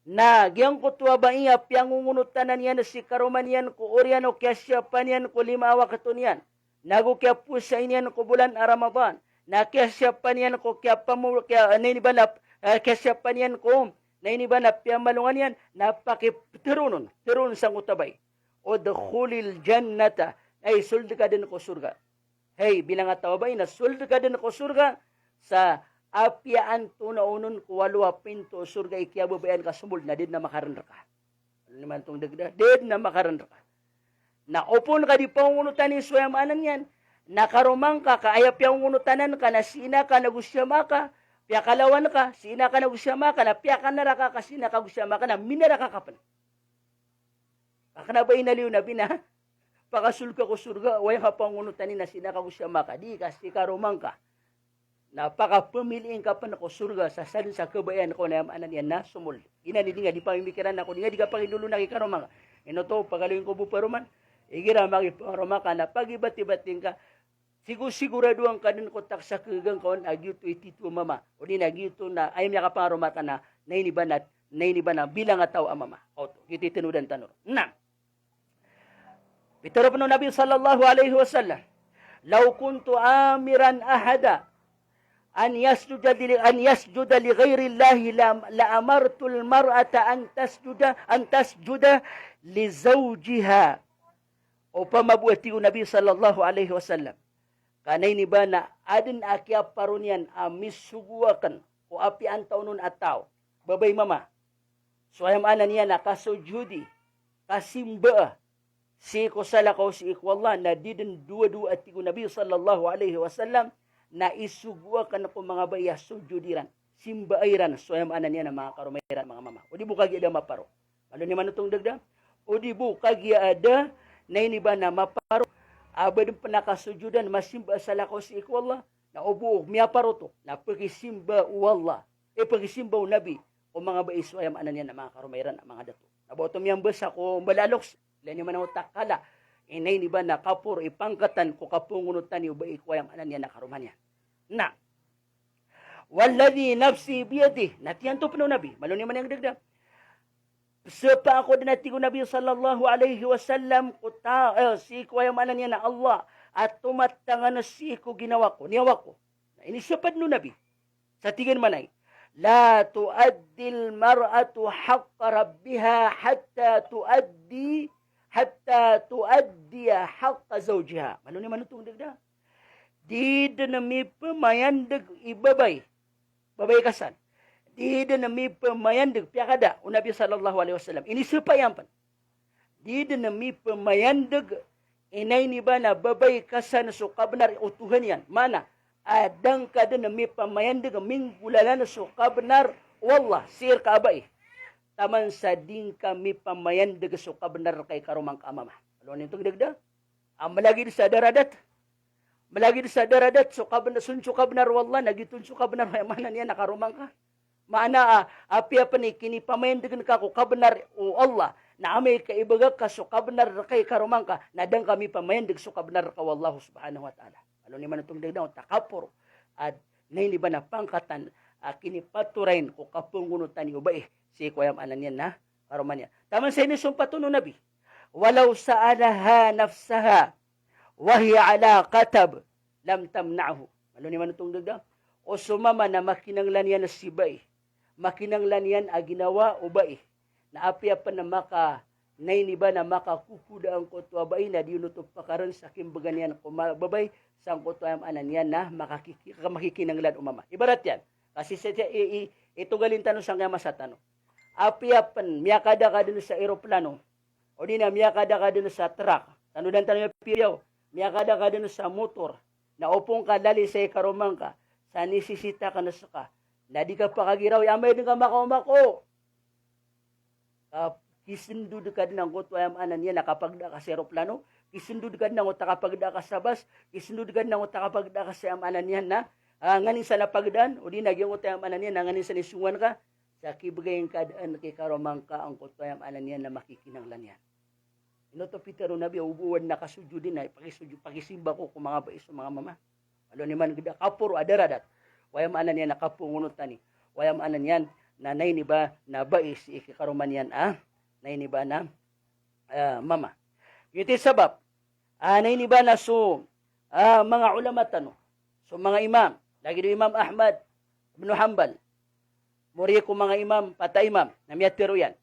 Na giyangkoto a bai a piyangongonotanan iyan si karoma niyan ko oriyan o kiyasiyapa niyan ko lima a wakato niyan, nago kiyapowasai niyan ko bolan a Ramadan, na kiyasiyapa niyan ko kiyapamo-, kiya-, na iniba na, eh, kiyasiyapa niyan ko, na iniba na piyamalongan iyan, na pakiteroon on, teroon sangkoto a bai. Udkhulil jannata, ay, sold ka den ko sorga. Hay, bilangataw a bai na sold ka den ko sorga, sa apiya antonaa onon ko walo a pinto o sorga i kiyababayaan ka somold na di den a makarender ka. Ano niyo man oto ngka dagda, di den a makarender ka. Na opama ka di pangongonotan i so aya maana niyan, na karoma ngka ka aya piyangongonotanan ka na si ina ka nago si ama ka, piyakalawan ka, si ina ka nago si ama ka, na piyakanaraka ka si ina ka nago si ama ka, na minaraka ka pen. Ka kena ba inaloy o Nabi na pakasold ka ko sorga, oway ngka pangongonotan i na si ina ka nago si ama ka, di ka, si karoma ngka. Na pakapemilii ngka pen ko sorga sa sadn sa kabayaan ka on a aya maana niyan na somold. Giyanan i di ngka di pamimikiran ako, di ngka di kapakindolona ki karoma ngka. Ino oto, pagaloy ngka bo paroman, igira makipangaroma ka na pagibatibati ngka, sigo-siguradoan ka den ko takas a kagaga ngka on a giyoto i titho a mama. Odi na giyoto na aya miyakapangaroma reka na, na iniba na, na iniba na bilangataw a mama. Oto, giyoto i tenodan tano ron. Na. Pitero pen o Nabi sallallahu alaihi wasallam, "Law kuntu amiran ahada an yasjuda li, an yasjuda li ghairillahi la, la amartul mar'ata an tasjuda, an tasjuda li zawjiha." Opama bo, a tig o Nabi sallallahu alaihi wasallam, ka na iniba na aden a kiyaparo niyan a misogo aken ko apiya antaonon a taw, babay, mama, so aya maana niyan na kasojodi, kasimba sii ko salakaw sii ko Allah, na di den dowa-dowa, a tig o Nabi sallallahu alaihi wasallam, na isogo aken ko manga bai a sojod iran, simba iran so aya maana niyan na manga karoma iran, manga mama. Odi bo kagiya da maparo. Malo niyo man oto ngka dagda. Odi bo kagiya da, na iniba na maparo a ba den pen a kasojodan, masimba a salakaw sii ko Allah, na o bo miyaparo oto na pekisimba o Allah, eh, pekisimba o Nabi ko manga bai so aya maana niyan na manga karoma iran a manga dato. Na ba oto miyambasa ko mbala a loks, ilaya niyo man o takala i na iniba na kaporo i pangkatan ko kapangonotan iyo bai ko aya maana niyan na karoma niyan. Na. Walladhi nafsi biyadih. Na tiyanto pen o Nabi, malo niyo man aya ngka dagda. Sepaa ako den, a tig o Nabi sallallahu alaihi wasallam, ko ta-, eh, sii ko aya maana niyan na Allah a tomatangan sii ko ginawa ko, niyawa ko. Na inisepad o Nabi. Sa tig iyan mambo, "La tu'addil mar'atu haqqa rabbiha hatta tu'addi, hatta tu'addiya haqqa zawjiha." Malo niyo man oto ngka dagda. Di den mipemayandeg i babay, babay ka san. Di den mipemayandeg, piyakada o Nabi sallallahu alaihi wasallam. Inisepa iyan pen. Di den mipemayandeg i na iniba na babay ka san so kabenar o Tuhan iyan. Maana, a da ngka den mipemayandeg a minggolalan so kabenar o Allah sii reka a bai. taman sa di ngka mipamayandeg so kabnar rka i karoma ngka a mama. Alonin tong dagda. A malagid sa daradat. Malagid sa daradat so kabnar, son so kabnar o Allah, na giyoto so kabnar o, aya maana niyan, na karoma ngka. Maana a, apiya pn i kinipamayandeg ngka ko kabnar o Allah, na amay ka ibaga ka so kabnar rka i karoma ngka, na da ngka mipamayandeg so kabnar rka o Allah subhanahu wa ta'ala. Alonin man tong dagda o takaporo a nainiba na pangkatan a kinipatorain ko kapangonotan i o bai sii ko, aya maana niyan, na karoma niyan. Taman sa inisompat on o Nabi, "Walaw sa'alaha nafsaha wa hiya ala katab lam tamna'hu." Alonin man tong dagda. O so mama na makinanglan iyan si bai, makinanglan iyan a ginawa o bai, na apiya pn a maka, nainiba na makakokoda angkoto a bai, na di on oto pakarn sa kimbagan iyan ko ma-, babay sangkoto, aya maana niyan, na makakiki-, makikinanglan o mama. Ibarat iyan, kasi sa, i, i, itogalin tano sangkaya masa tano. Apiya pn miyakada ka dn sa eroplano, o di na miyakada ka dn sa trak, tanodan tano iya piyaw, miyakada ka dn sa motor, na opama ka lalisay i karoma ngka sa nisisita ka na ska, na di ka pakagiraw, amay dn ka makaoma ko, ka kisndod ka dn angkoto, aya maana niyan, na kapagda ka sa eroplano, kisndod ka dn angkoto a kapagda ka sa bas, kisndod ka dn angkoto a kapagda ka sa, aya maana niyan, na, ah, nganin sa na pagdaan, o di na giyangkoto, aya maana niyan, na nganin sa nisongan ka, sa kibgay ngka dn ki karoma ngka angkoto, aya maana niyan, na makikinanglan iyan. Ino oto pitharo o Nabi, o bo oway na kasojod iyan, na pakisojod, pakisimba ko ko manga bai so manga mama. Alonin man gda kaporo a daradat o, aya maana niyan, na kapangonotan i o, aya maana niyan, na nainiba na bai sii ki karoma niyan a, nainiba na, ah, mama. Giyoto i sabap a nainiba na so, ah, manga ulama tano, so manga imam, lagid o Imam Ahmad ibn Hanbal, mori ko manga imam, pat a imam, na miyatharo iyan.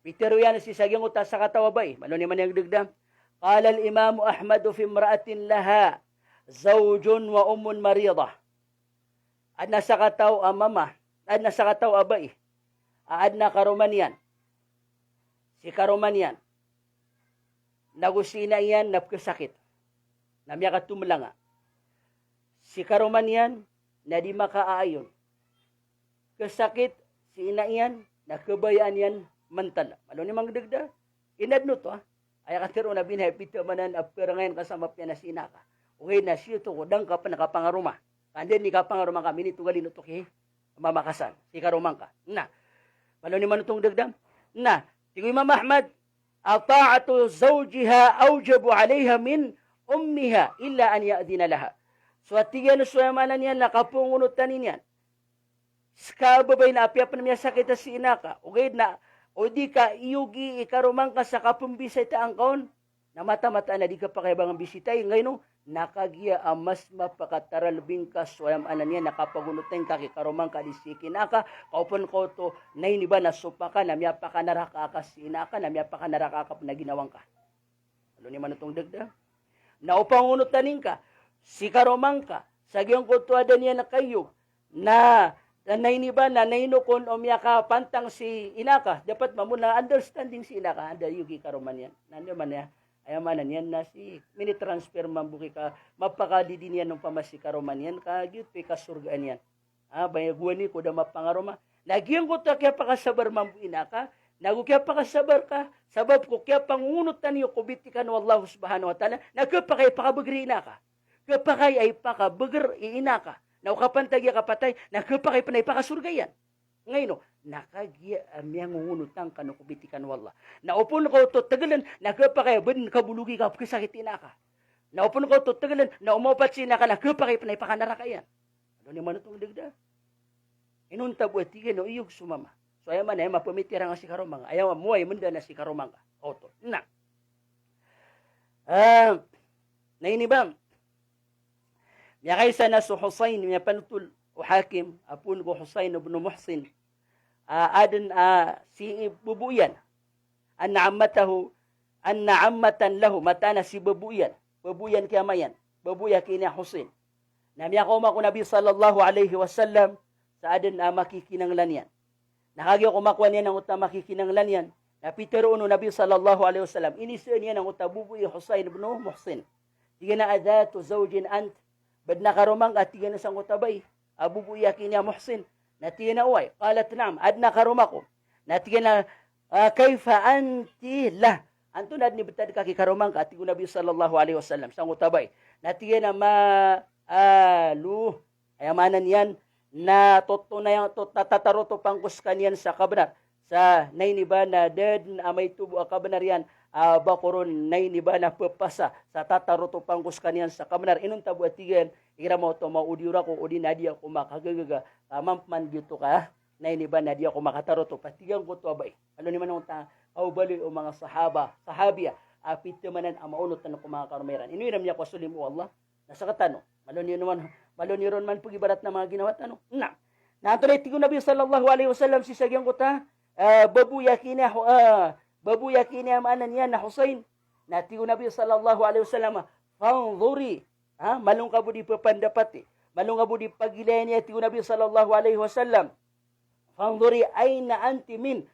Pitharo iyan sii sa giyangkoto a sakataw a bai, alonin man iyan gdagda. Qala al-Imam Ahmad fi imra'atin laha zawjun wa ummun maridah. Adn a sakataw a mama, adn a sakataw a bai a adn a karoma niyan, si karoma niyan, nago si ina iyan na pkhasakit, na miyakatomlanga. Si karoma niyan na di makaaayon. Khasakit si ina iyan, na khabayaan iyan mantala. Alonin man gdagda. Inadn oto, ah. Aya katharo o Nabi na aya pithamanan a pkharangayan ka sa mapiya na si ina ka, ogaid na sii oto ko da ngka pn kapangaroma. Ka da dn i kapangaroma ka, minitogalin oto ki mama ka san, si karoma ngka. Na, alonin man oto gdagda. Na, tig o Imam Ahmad, "Ta'atu zawjiha awjabu alayha min ummiha illa an ya'dhina laha." So, a tig iyan, so, aya maana niyan, na kapangonotan iyan ska a babay na apiya pn miyasakit si ina ka, ogaid na o di ka iyogi i karoma ngka sa kapmbisita angka on, na mataan-mataan a di ka pakay ba ngka mbisitay, ngaino, na kagiya a mas mapakataralbi ngka so, aya maana niyan, na kapagonotay ngka ki karoma ngka di sii ki ina ka, ka opama ka oto nainiba na sopa ka, na miyapakanaraka ka si ina ka, na miyapakanaraka ka pn a ginawa ngka. Alonin man oto gdagda. Na o pangonotan ingka si karoma ngka sa giyangkoto a da niyan kaiyog, na, na nainiba na naino kon o miyakapantang si ina ka, dapat mambo na understanding si ina ka, anda iyogi karoma niyan. Na anda man iya, aya maana niyan na si mini-transfer mambo ki ka, mapakalidi niyan opama si karoma niyan, ka giyoto i kasorgaan iyan. Ah, baya gowani ko da mapangaroma. Na giyangkoto a kiyapakasabar mambo i ina ka, nago kiyapakasabar ka, sabap ko kiyapangongonotan iyo ko bitikan o Allah subhanahu wa ta'ala, na khapakay a ipakabagr i ina ka. Khapakay a ipakabagr i ina ka. Na o kapantag iyan kapatay, na khapakay pn a ipakasorga iyan. Ngaino, na kagiya a miyangongonotan kano ko bitikan o Allah. Na opama ka oto tegeln, na khapakay a badn kabologi ka pkhasakit i ina ka. Na opama ka oto tegeln, na o maopat si ina ka, na khapakay pn a ipakanaraka iyan. Alonin man oto gdagda. Inonta bo a tig iyan o iyog so mama. So aya maana, aya mapamitirang a si karoma ngka, aya moway mnda na si karoma ngka. Oto. Na. Ah, nainiba. Miyakaisa na so Husayn, miyapanotol o Hakim, a poon ko Husayn ibn Muhsin. Ah, adn a si babo iyan. Anna ammatahu, anna ammatan lahu, mataan a si babo iyan. Babo iyan ki ama iyan. Babo iyan ki ina Husayn. Na miyakaoma ko Nabi sallallahu alaihi wasallam sa adn a makikinanglan iyan. Na kagiya ko makowa niyan angkoto a makikinanglan iyan, na pitharo o Nabi sallallahu alaihi wasallam, inisaan iyan angkoto a babo i Husayn ibn Muhsin. Tig iyan a, "Adhatu zawjin ant?" Ba adn a karoma ngka, tig iyan, sangkoto a bai a babo iyan ki ina Muhsin. Na tig iyan a, "Oway." Qalat, "Na'am." Adn a karoma ko. Na tig iyan a, ah, "Kaifa anti lah?" Antonaa dn i btad ka ki karoma ngka, a tig o Nabi sallallahu alaihi wasallam sangkoto a bai. Na tig iyan a, "Ma, ah, lu, aya maana niyan na totonayan, tot-, tatarotopan ko skaniyan sa kabnar. Sa nainiba na da dn a maito bo a kabnar iyan, ah, ba ko ron nainiba na pphasa, sa tatarotopan ko skaniyan sa kabnar. Inonta bo a tig iyan, igira maoto maodiyo rako, odi na di ako makagagaga, ah, mamman giyoto ka, nainiba na di ako makatarotop." A tig angkoto a bai. Malo niyo man oto a kaobaloy o manga sahaba, sahabiya, a pithamanan a maonot tano ko manga karoma iran. Ino iran miyakowa so limo o Allah? Na sktano, malo niyo man, malo niyo ron man pgibarat na manga ginawa tano. Na, na antonaa i tig o Nabi sallallahu alaihi wasallam sii sa giyangkoto a, ah, baboy a kiniya, ah, baboy a kiniya, maana niyan na Husayn. Na tig o Nabi sallallahu alaihi wasallam, "Fanzuri." Ha, malo ngka bo di ppandapati, malo ngka bo di pagilaini, a tig o Nabi sallallahu alaihi wasallam. "Fanzuri aina anti min."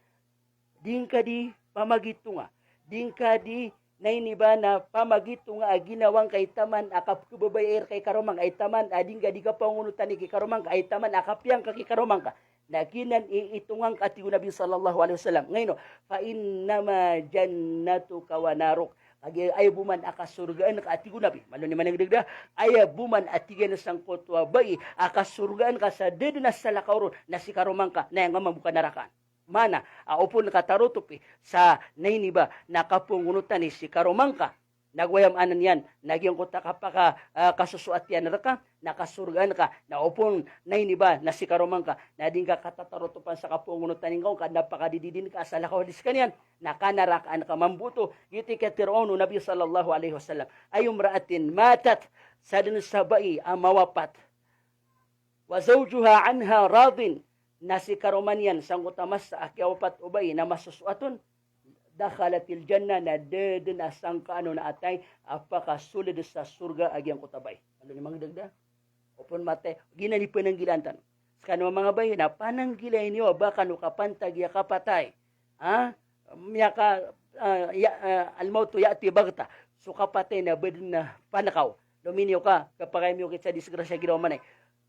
Di ngka di pamagitonga, di ngka di nainiba na pamagitonga a ginawa ngka i taman a kapkhababayai rka i karoma ngka, i taman a di ngka di kapangonotani ki karoma ngka, i taman a kapiya ngka ki karoma ngka. Na giyanan i itonga ngka, a tig o Nabi sallallahu alaihi wasallam. Ngaino, "Fa innama jannatuka wa naruk." Kagiya aya bo man a kasorgaan ka, a tig o Nabi. Malo niyo man dagda, aya bo man, a tig iyan sangkoto a bai, a kasorgaan ka sa da dn a salakaw ron na si karoma ngka, na aya ngka mambo kanarakaan. Maana a opon ka tarotopi sa nainiba na kapangonotani si karoma ngka, nago aya maana niyan na giyangkoto a kapaka, ah, kasosoat iyan rka, na kasorgaan ka, na opon nainiba na si karoma ngka na di ngka katatarotopan sa kapangonotani ngka on, ka na pakadididin ka a salakaw a di skaniyan, na kanarakaan ka mambo oto. Giyoto i katharo o Nabi sallallahu alaihi wasallam. Ayu imra'atin matat, sadn sa bai a mawapat, wa zawjuha anha radin, na si karoma niyan sangkoto a masa a kiyawapat o bai na masosoat on, dakhalatil jannah, na da dn a sangkaan on a atay a pakasold sa sorga a giyangkoto a bai. Malo niyo man dagda. Opon matay, giyanan i pananggilaan tano. Skano a manga bai, na pananggilai niyo a ba kano kapantagi a kapatay. Ha? Miyaka, ah, ya, ah, al-mautu ya'ti baghtah. So kapatay na ba dn a panakaw. Lominiyo ka, khapakay miyokat sa disgrasya giraw manay.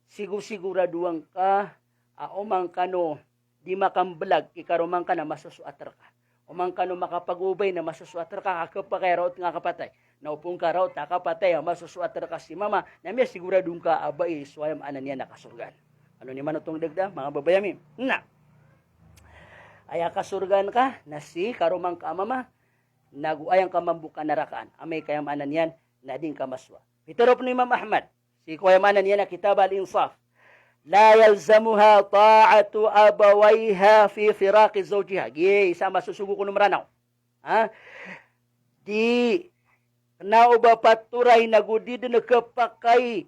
Sigosiguradowaan ka a oman kano di makamblag ki karoma ngka na masosoat rka. Oman kano makapagobay na masosoat rka, ka khapakay raot nga kapatay. Na opon ka raot a kapatay a masosoat rka si mama, na miyasigurado ngka a bai so aya maana niyan na kasorgaan. Malo niyo man oto dagda, manga babay ami. Na aya kasorgaan ka na si karoma ngka a mama, nago aya ngka mambo kanarakaan. Amay ka aya maana niyan na di ngka masowa. Pitharo pn o Imam Ahmad sii ko aya maana niyan na kitab Al-Insaf, "La yalzamuha ta'atu abawayha fi firaqi zawjiha." Giya isa a masosogo ko Mranaw. Ha? Di kna o ba patoray nago di dn khapakay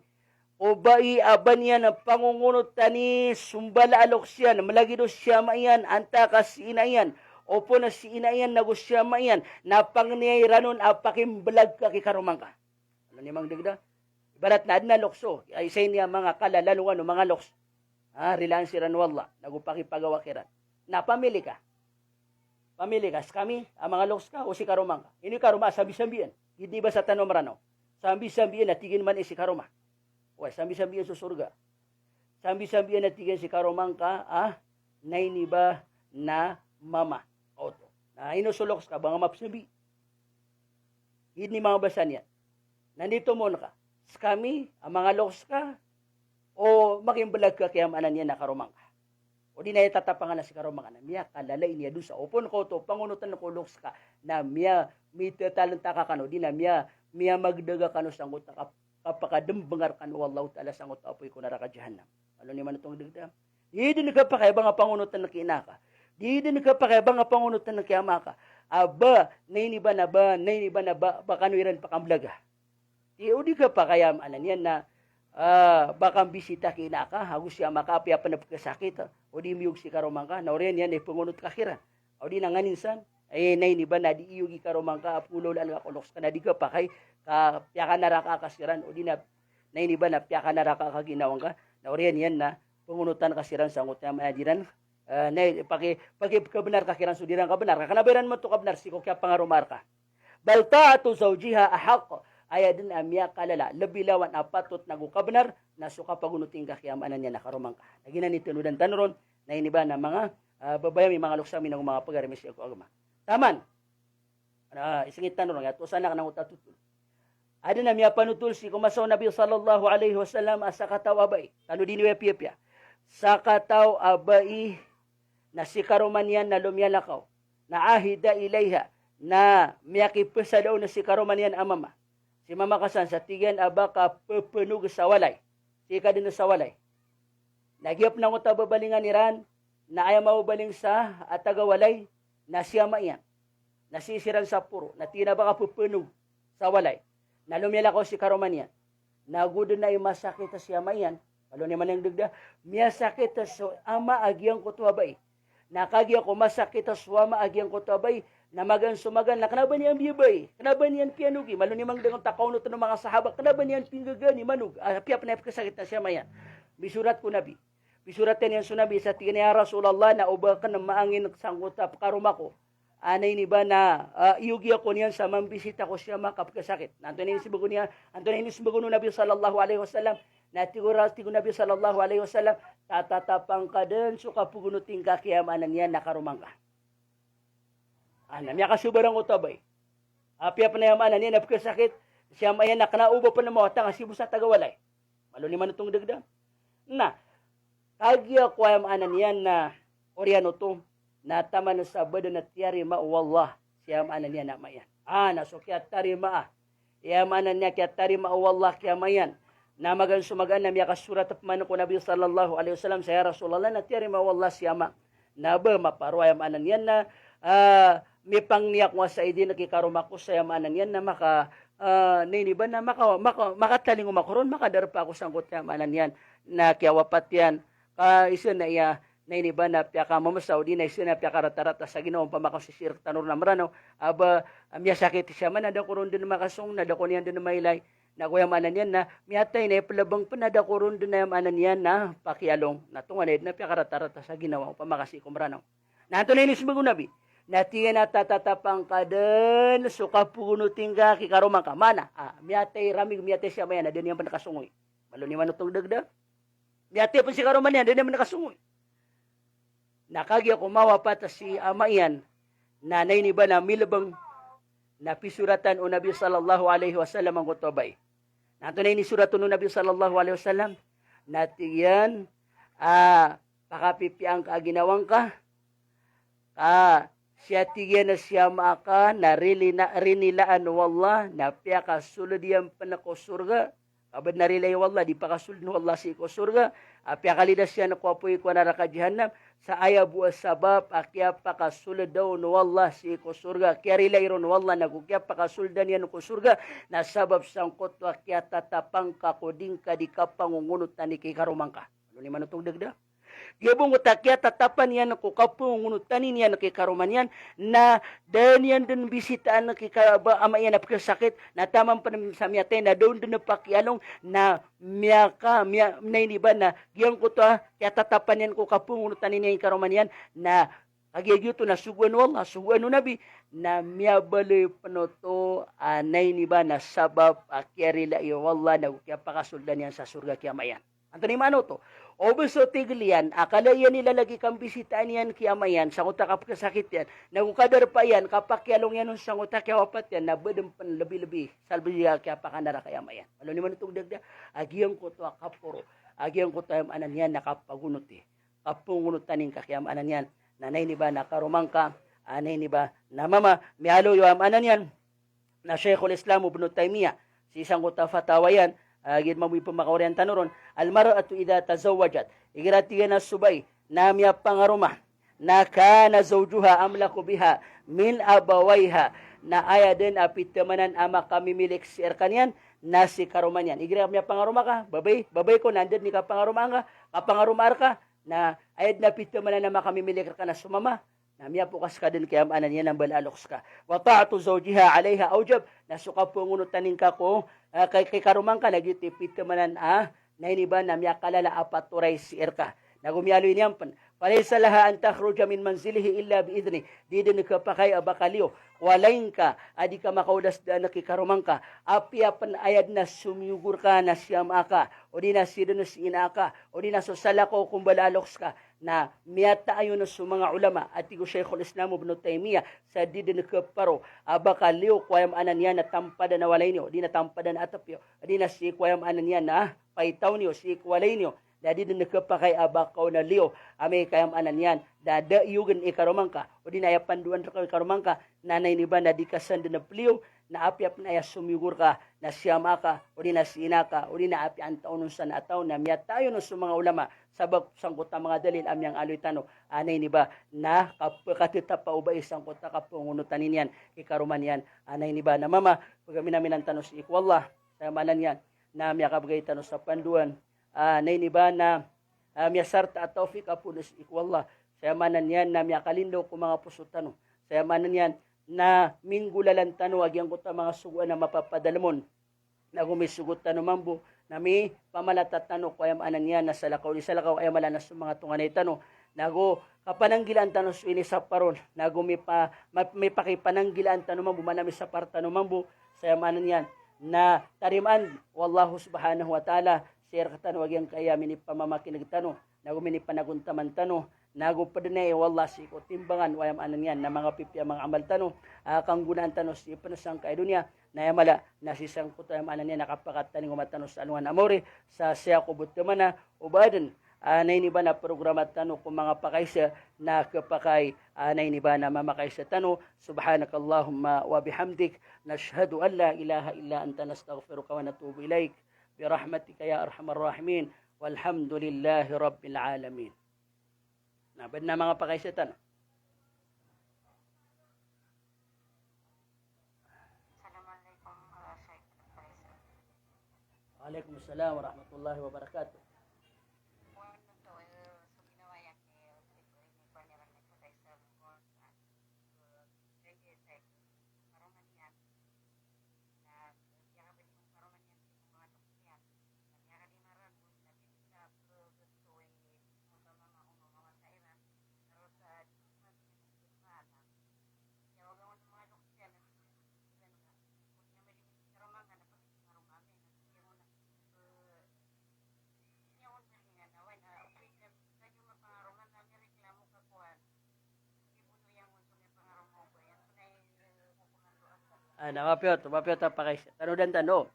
o bai a ba niyan pangongonotani so mbala a loks iyan, mlagid o si ama iyan, antaa ka si ina iyan, opon si ina iyan nago si ama iyan, na pangnia iran on a pakimblag ka ki karoma ngka. Malo niyo man dagda. Ibarat na adn a loks o, ay, isa ini a manga kalalaluan o manga loks. Ah, rilaan siran o Allah, nago pakipagawa kiran. Na pamili ka. Pamili ka, skami a manga loks ka o si karoma ngka. Ino i karoma a sambisambian. Giya dn i basa tano a Mranaw. Sambisambian a tig iyan man i si karoma. Oway, sambisambian so sorga. Sambisambian a tig iyan si karoma ngka a nainiba na mama. Oto. Na ino so loks ka, ba nga mapsambi. Giya dn i manga basa niyan. Na nditomoon ka. Skami a manga loks ka, o makimblag ka ki aya maana niyan na karoma ngka. O di na aya tatapangan a si karoma ngka na miyakalala ini a dosa. Opon ka oto pangonotan ko loks ka na miya, mitatalanta ka kano, di na miya, miyamagdaga kano sangkoto a kap-, kapakadmbngar kano o Allahu Ta'ala sangkoto a apoy ko naraka Jahannam. Malo niyo man oto dagda. Di dn khapakay a ba nga pangonotan ki ina ka. Di dn khapakay a ba nga pangonotan ki ama ka. A ba nainiba na ba, nainiba na ba, ba kano iran pakamblaga. Di, o di khapakay a maana niyan na, ah, ba ka mbisita ki ina ka, ago si ama ka, apiya pn a pkhasakit, o di miyog si karoma ngka, na oriyan iyan na ipangonot ka kiran. O di na nganin san, eh, nainiba na di iyog i karoma ngka a pngolawlaan ka ko loks ka, na di khapakay ka piyakanaraka ka siran, o di na nainiba na piyakanaraka ka ginawa ngka, na oriyan iyan na pangonotan ka siran sangkoto a aya maana niyan, eh, na paki, pakikhabnar ka kiran so di ran kabnar, ka kna ba iran man oto kabnar sii ko kiyapangaroma rka. Bal ta'atu zawjiha ahaq. Aya dn a miyakalala, lbi lawan a patot nago kabnar, na so kapagonoti ngka ki aya maana niyan na karoma ngka. Na giyanan i tanodan tano ron, nainiba na manga, Ah, babaya mi manga loks ami nago manga pagari mi sii ko agama. Taman. Ah, isingit tano ron, atosan akn angkoto a totol. Adn a miyapanotol sii ko masa o Nabi sallallahu alaihi wasallam a sakataw a bai. Tano di niyo piyapiya. Sakataw a bai na si karoma niyan na lomiyalakaw. Na ahida ilaiha. Na miyakipasad on si karoma niyan a mama. Si mama ka san sa tig iyan a ba ka pepenog sa walay. Sii ka dn sa walay. Na giya pn angkoto a babalingan iran, na aya mababaling sa a taga walay, na si ama iyan. Na sii siran sa poro, na tig iyan a ba ka pepenog sa walay. Na lomiyalakaw si karoma niyan. Na go dn a i masakit si ama iyan, malo niyo man dagda, miyasakit so ama a giyangkoto a bai. Na kagiya ko masakit so ama a giyangkoto a bai, na magaan so magaan na kna ba niyan biyabay, kna ba niyan piyanogi, malo niyo man dagda, takaw oto o manga sahaba, kna ba niyan pinggagani manog, ah, apiya pn a ipkhasakit na si ama iyan. Misorat ko Nabi. Pisoratan iyan so Nabi sa tig iyan a, "Ya Rasulullah, na o ba akn maangin sangkoto a pkaroma ko a, na ini ba na, ah, iyogi ako niyan sa mambisita ko si ama ka pkhasakit." Na antonaa i inismbag on iyan, antonaa i inismbag on o Nabi sallallahu alaihi wasallam? Na tig o Ra-, tig o Nabi sallallahu alaihi wasallam, "Tatatapan ka dn so kapagonoti ngka ki aya maana niyan na karoma ngka." Ah, na miyakasobar angkoto a bai. Apiya pn aya maana niyan na pkhasakit si ama iyan na kna o ba pn mawata nga sii bo sa taga walay. Malo niyo man oto dagda. Na kagiya ko aya maana niyan na oriyan oto, na taman sa ba dn a tiyarima o Allah si aya maana niyan a ama iyan. Ah, na so kiyatarimaa, aya maana niyan a kiyatarimaa o Allah ki ama iyan. Na magaan so magaan na miyakasorat pman ko Nabi sallallahu alaihi wasallam sa, "Ya Rasulullah, na tiyarima o Allah si ama. Na ba maparo aya maana niyan na, ah, mipangni ako nga sa idin ki karoma ko sa aya maana niyan na maka, ah, na ini ba na maka, maka, makatalingoma ako ron, makadarpa ako sangkoto aya maana niyan na kiyawafat iyan." Ka isa na iya, na ini ba na piyakamamasao di na isa na piyakaratarata sa ginawa, ompama ka sisii rktano ron a Mranaw a ba, ah, miyasakit si ama na da ko ron dn makasong, na da ko niyan dn mailay. Na ko aya maana niyan na miyatay na iplbng pn a da ko ron dn aya maana niyan na pakiyalong. Na tonganay dn a piyakaratarata sa ginawa, ompama ka sii ko Mranaw. Na antonaa i inismbag o Nabi? Na tig iyan a tatatapan ka dn so kapagonoti ngka ki karoma ngka. Maana, ah, miyatay ramig, miyatay si ama iyan na da niyan pn kasongoy. Malo niyo man oto dagda. Miyatay pn si karoma niyan, da niyan pn kasongoy. Na kagiya ko mawafat si ama iyan, na, na ini ba na milbng, na pisoratan o Nabi sallallahu alaihi wasallam angkoto a bai. Na antonaa i inisorat on o Nabi sallallahu alaihi wasallam? Na tig iyan a, pakapipiyaan ka a ginawa ngka, ka siya tig iyan a si ama aka na rilina-, rinilaan o Allah na piyakasold iyan pn ko sorga. Ka ba dn a rilai o Allah, di pakasold o Allah sii ko sorga, a piyakalidas iyan ko apoy ko naraka Jahannam, sa aya bo a sabap a kiyapakasolda on o Allah sii ko sorga, kiyarilai ron o Allah nago kiyapakasolda niyan ko sorga, na sabap sangkoto a kiyatatapan ka ko di ngka di kapangongonotan i ki karoma ngka. Malo niyo man oto dagda. Giya bo angkoto a kiyatatapan iyan ko kapangongonotan iyan ki karoma niyan, na da niyan dn bisitaan ki ka-, ba, ama iyan a pkhasakit, na taman pn sa miyatay, na da on dn pakiyalong, na miyaka, miya, na ini ba na giyangkoto a kiyatatapan iyan ko kapangongonotan iyan ki karoma niyan, na kagiya giyoto na sogoan o Allah, sogoan o Nabi, na miyabaloy pn oto a, na ini ba na sabap a kiyarilai o Allah nago kiyapakasolda niyan sa sorga ki ama iyan. Antonaa i maana oto? O ba so tig iyan a kala iyan i lalagi kambisitaan iyan ki ama iyan sangkoto a kapkhasakit iyan, nago kadarpa iyan, kapakiyalong iyan on sangkoto a kiyawafat iyan, na ba dn pn lbi-lbi sa lbi a kiyapakanaraka i ama iyan. Malo niyo man oto dagda, a giyangkoto a kaporo, a giyangkoto a aya maana niyan na kapagonoti, kapangongonotan i ngka ki ama niyan, na, na ini ba na karoma ngka, a, na ini ba na mama, miyaaloy o aya maana niyan na Shaykhul Islam Ibn Taymiyyah, sii sangkoto a fatawa iyan, a, giya mambo i pmakaoriyan tano ron, "Al-mar'atu idha tazawwajat." Igira tig iyan a so bai na miyapangaroma, na "kana zawjuha amlaku biha min abawayha." Na aya dn a pithamanan a makamimilik sii rkaniyan na si karoma niyan. Igira miyapangaroma ka, babay, babay ko, na anda dn i kapangaromaan ka, kapangaromaa rka, na aya dn a pithamanan a makamimilik rka na so mama, na miyapokas ka dn ki aya maana niyan a mbala a loks ka. "Wa ta'atu zawjiha alayha awjab." Na so kapangonotan i ngka ko, ah, ki, ki karoma ngka na giyoto i pithamanan a, na ini ba na miyakalala a patoray sii rka. Nago miyaaloy niyan pn, "Falaysa laha an takhruja min manzilihi illa bi idhnih." Di dn khapakay a ba ka liyo ko walay ngka a di ka makaodas daan ki karoma ngka, apiya pn aya dn a somiyogo rka na si ama aka, odi na si dn si ina aka, odi na so salakaw ko mbala a loks ka, Na miyataayon o so manga olama, a tig o Shaykhul Islam Ibn Taymiyyah, sa di dn khaparo a ba ka liyo ko aya maana niyan na tampadan a walay niyo, di na tampadan a atp iyo, di na sii ko aya maana niyan na paitaw niyo, sii ko walay niyo, na di dn khapakay a ba ka on a liyo, amay ka aya maana niyan na da iyogn i karoma ngka, o di na aya pandoan rka i karoma ngka, na aya ini ba na di ka san dn pliyo, na apiya pn aya somiyogo rka, na si ama ka, o di na si ina ka, o di na apiya antaa on san a taw, na miyataayon o so manga olama, sabap sangkoto a manga dalil a miyangaaloy tano, a aya ini ba na kapkhatetapa o bai sangkoto a kapangonotan iyan i karoma niyan, a aya ini ba na mama, pagaminaminan tano sii ko Allah, sa aya maana niyan na miyakabgay tano sa pandoan, a aya ini ba na, a miyasarta a tawfiq a poon sii ko Allah, sa aya maana niyan na miyakalindaw ko manga poso tano, sa aya maana niyan na minggolalan tano a giyangkoto a manga sogoan a mapapadalm on. Nago misogot tano mambo, na mipamalata tano ko aya maana niyan na salakaw di salakaw, aya mala na so manga tonganay tano. Nago kapananggilaan tano so inisapar on. Nago mipa-, ma-, mipakipananggilaan tano mambo, maana misapar tano mambo, sa aya maana niyan na tarimaan o Allah subhanahu wa ta'ala sii rktano a giyangkaya minipamamakineg tano, nago minipanagontaman tano, nago pd na i o Allah sii ko timbangan o aya maana niyan na manga pipiya manga amal tano, a kanggonaan tano sii pn sangkai doniya, na aya mala na sii sangkoto aya maana niyan na kapakatalingoma tano sa alongan a maori, sa sii ko bo tmana o ba adn a aya ini ba na programa tano ko manga pakaisa, na khapakay a aya ini ba na mamakaisa tano. Subhanakallahumma wa bihamdik, nashhadu an la ilaha illa anta, nastaghfiruka wa natubu ilaik, birahmatika ya arhamar rahimin, walhamdulillahi rabbil alamin. Na badn a manga pakaisa tano. Assalamu alaikum, ah, Sheikh Faisal. Wa alaikum assalam wa rahmatullahi wa barakatuh. Ah, na mapiya oto, mapiya oto a pakaisa. Tanodan tano.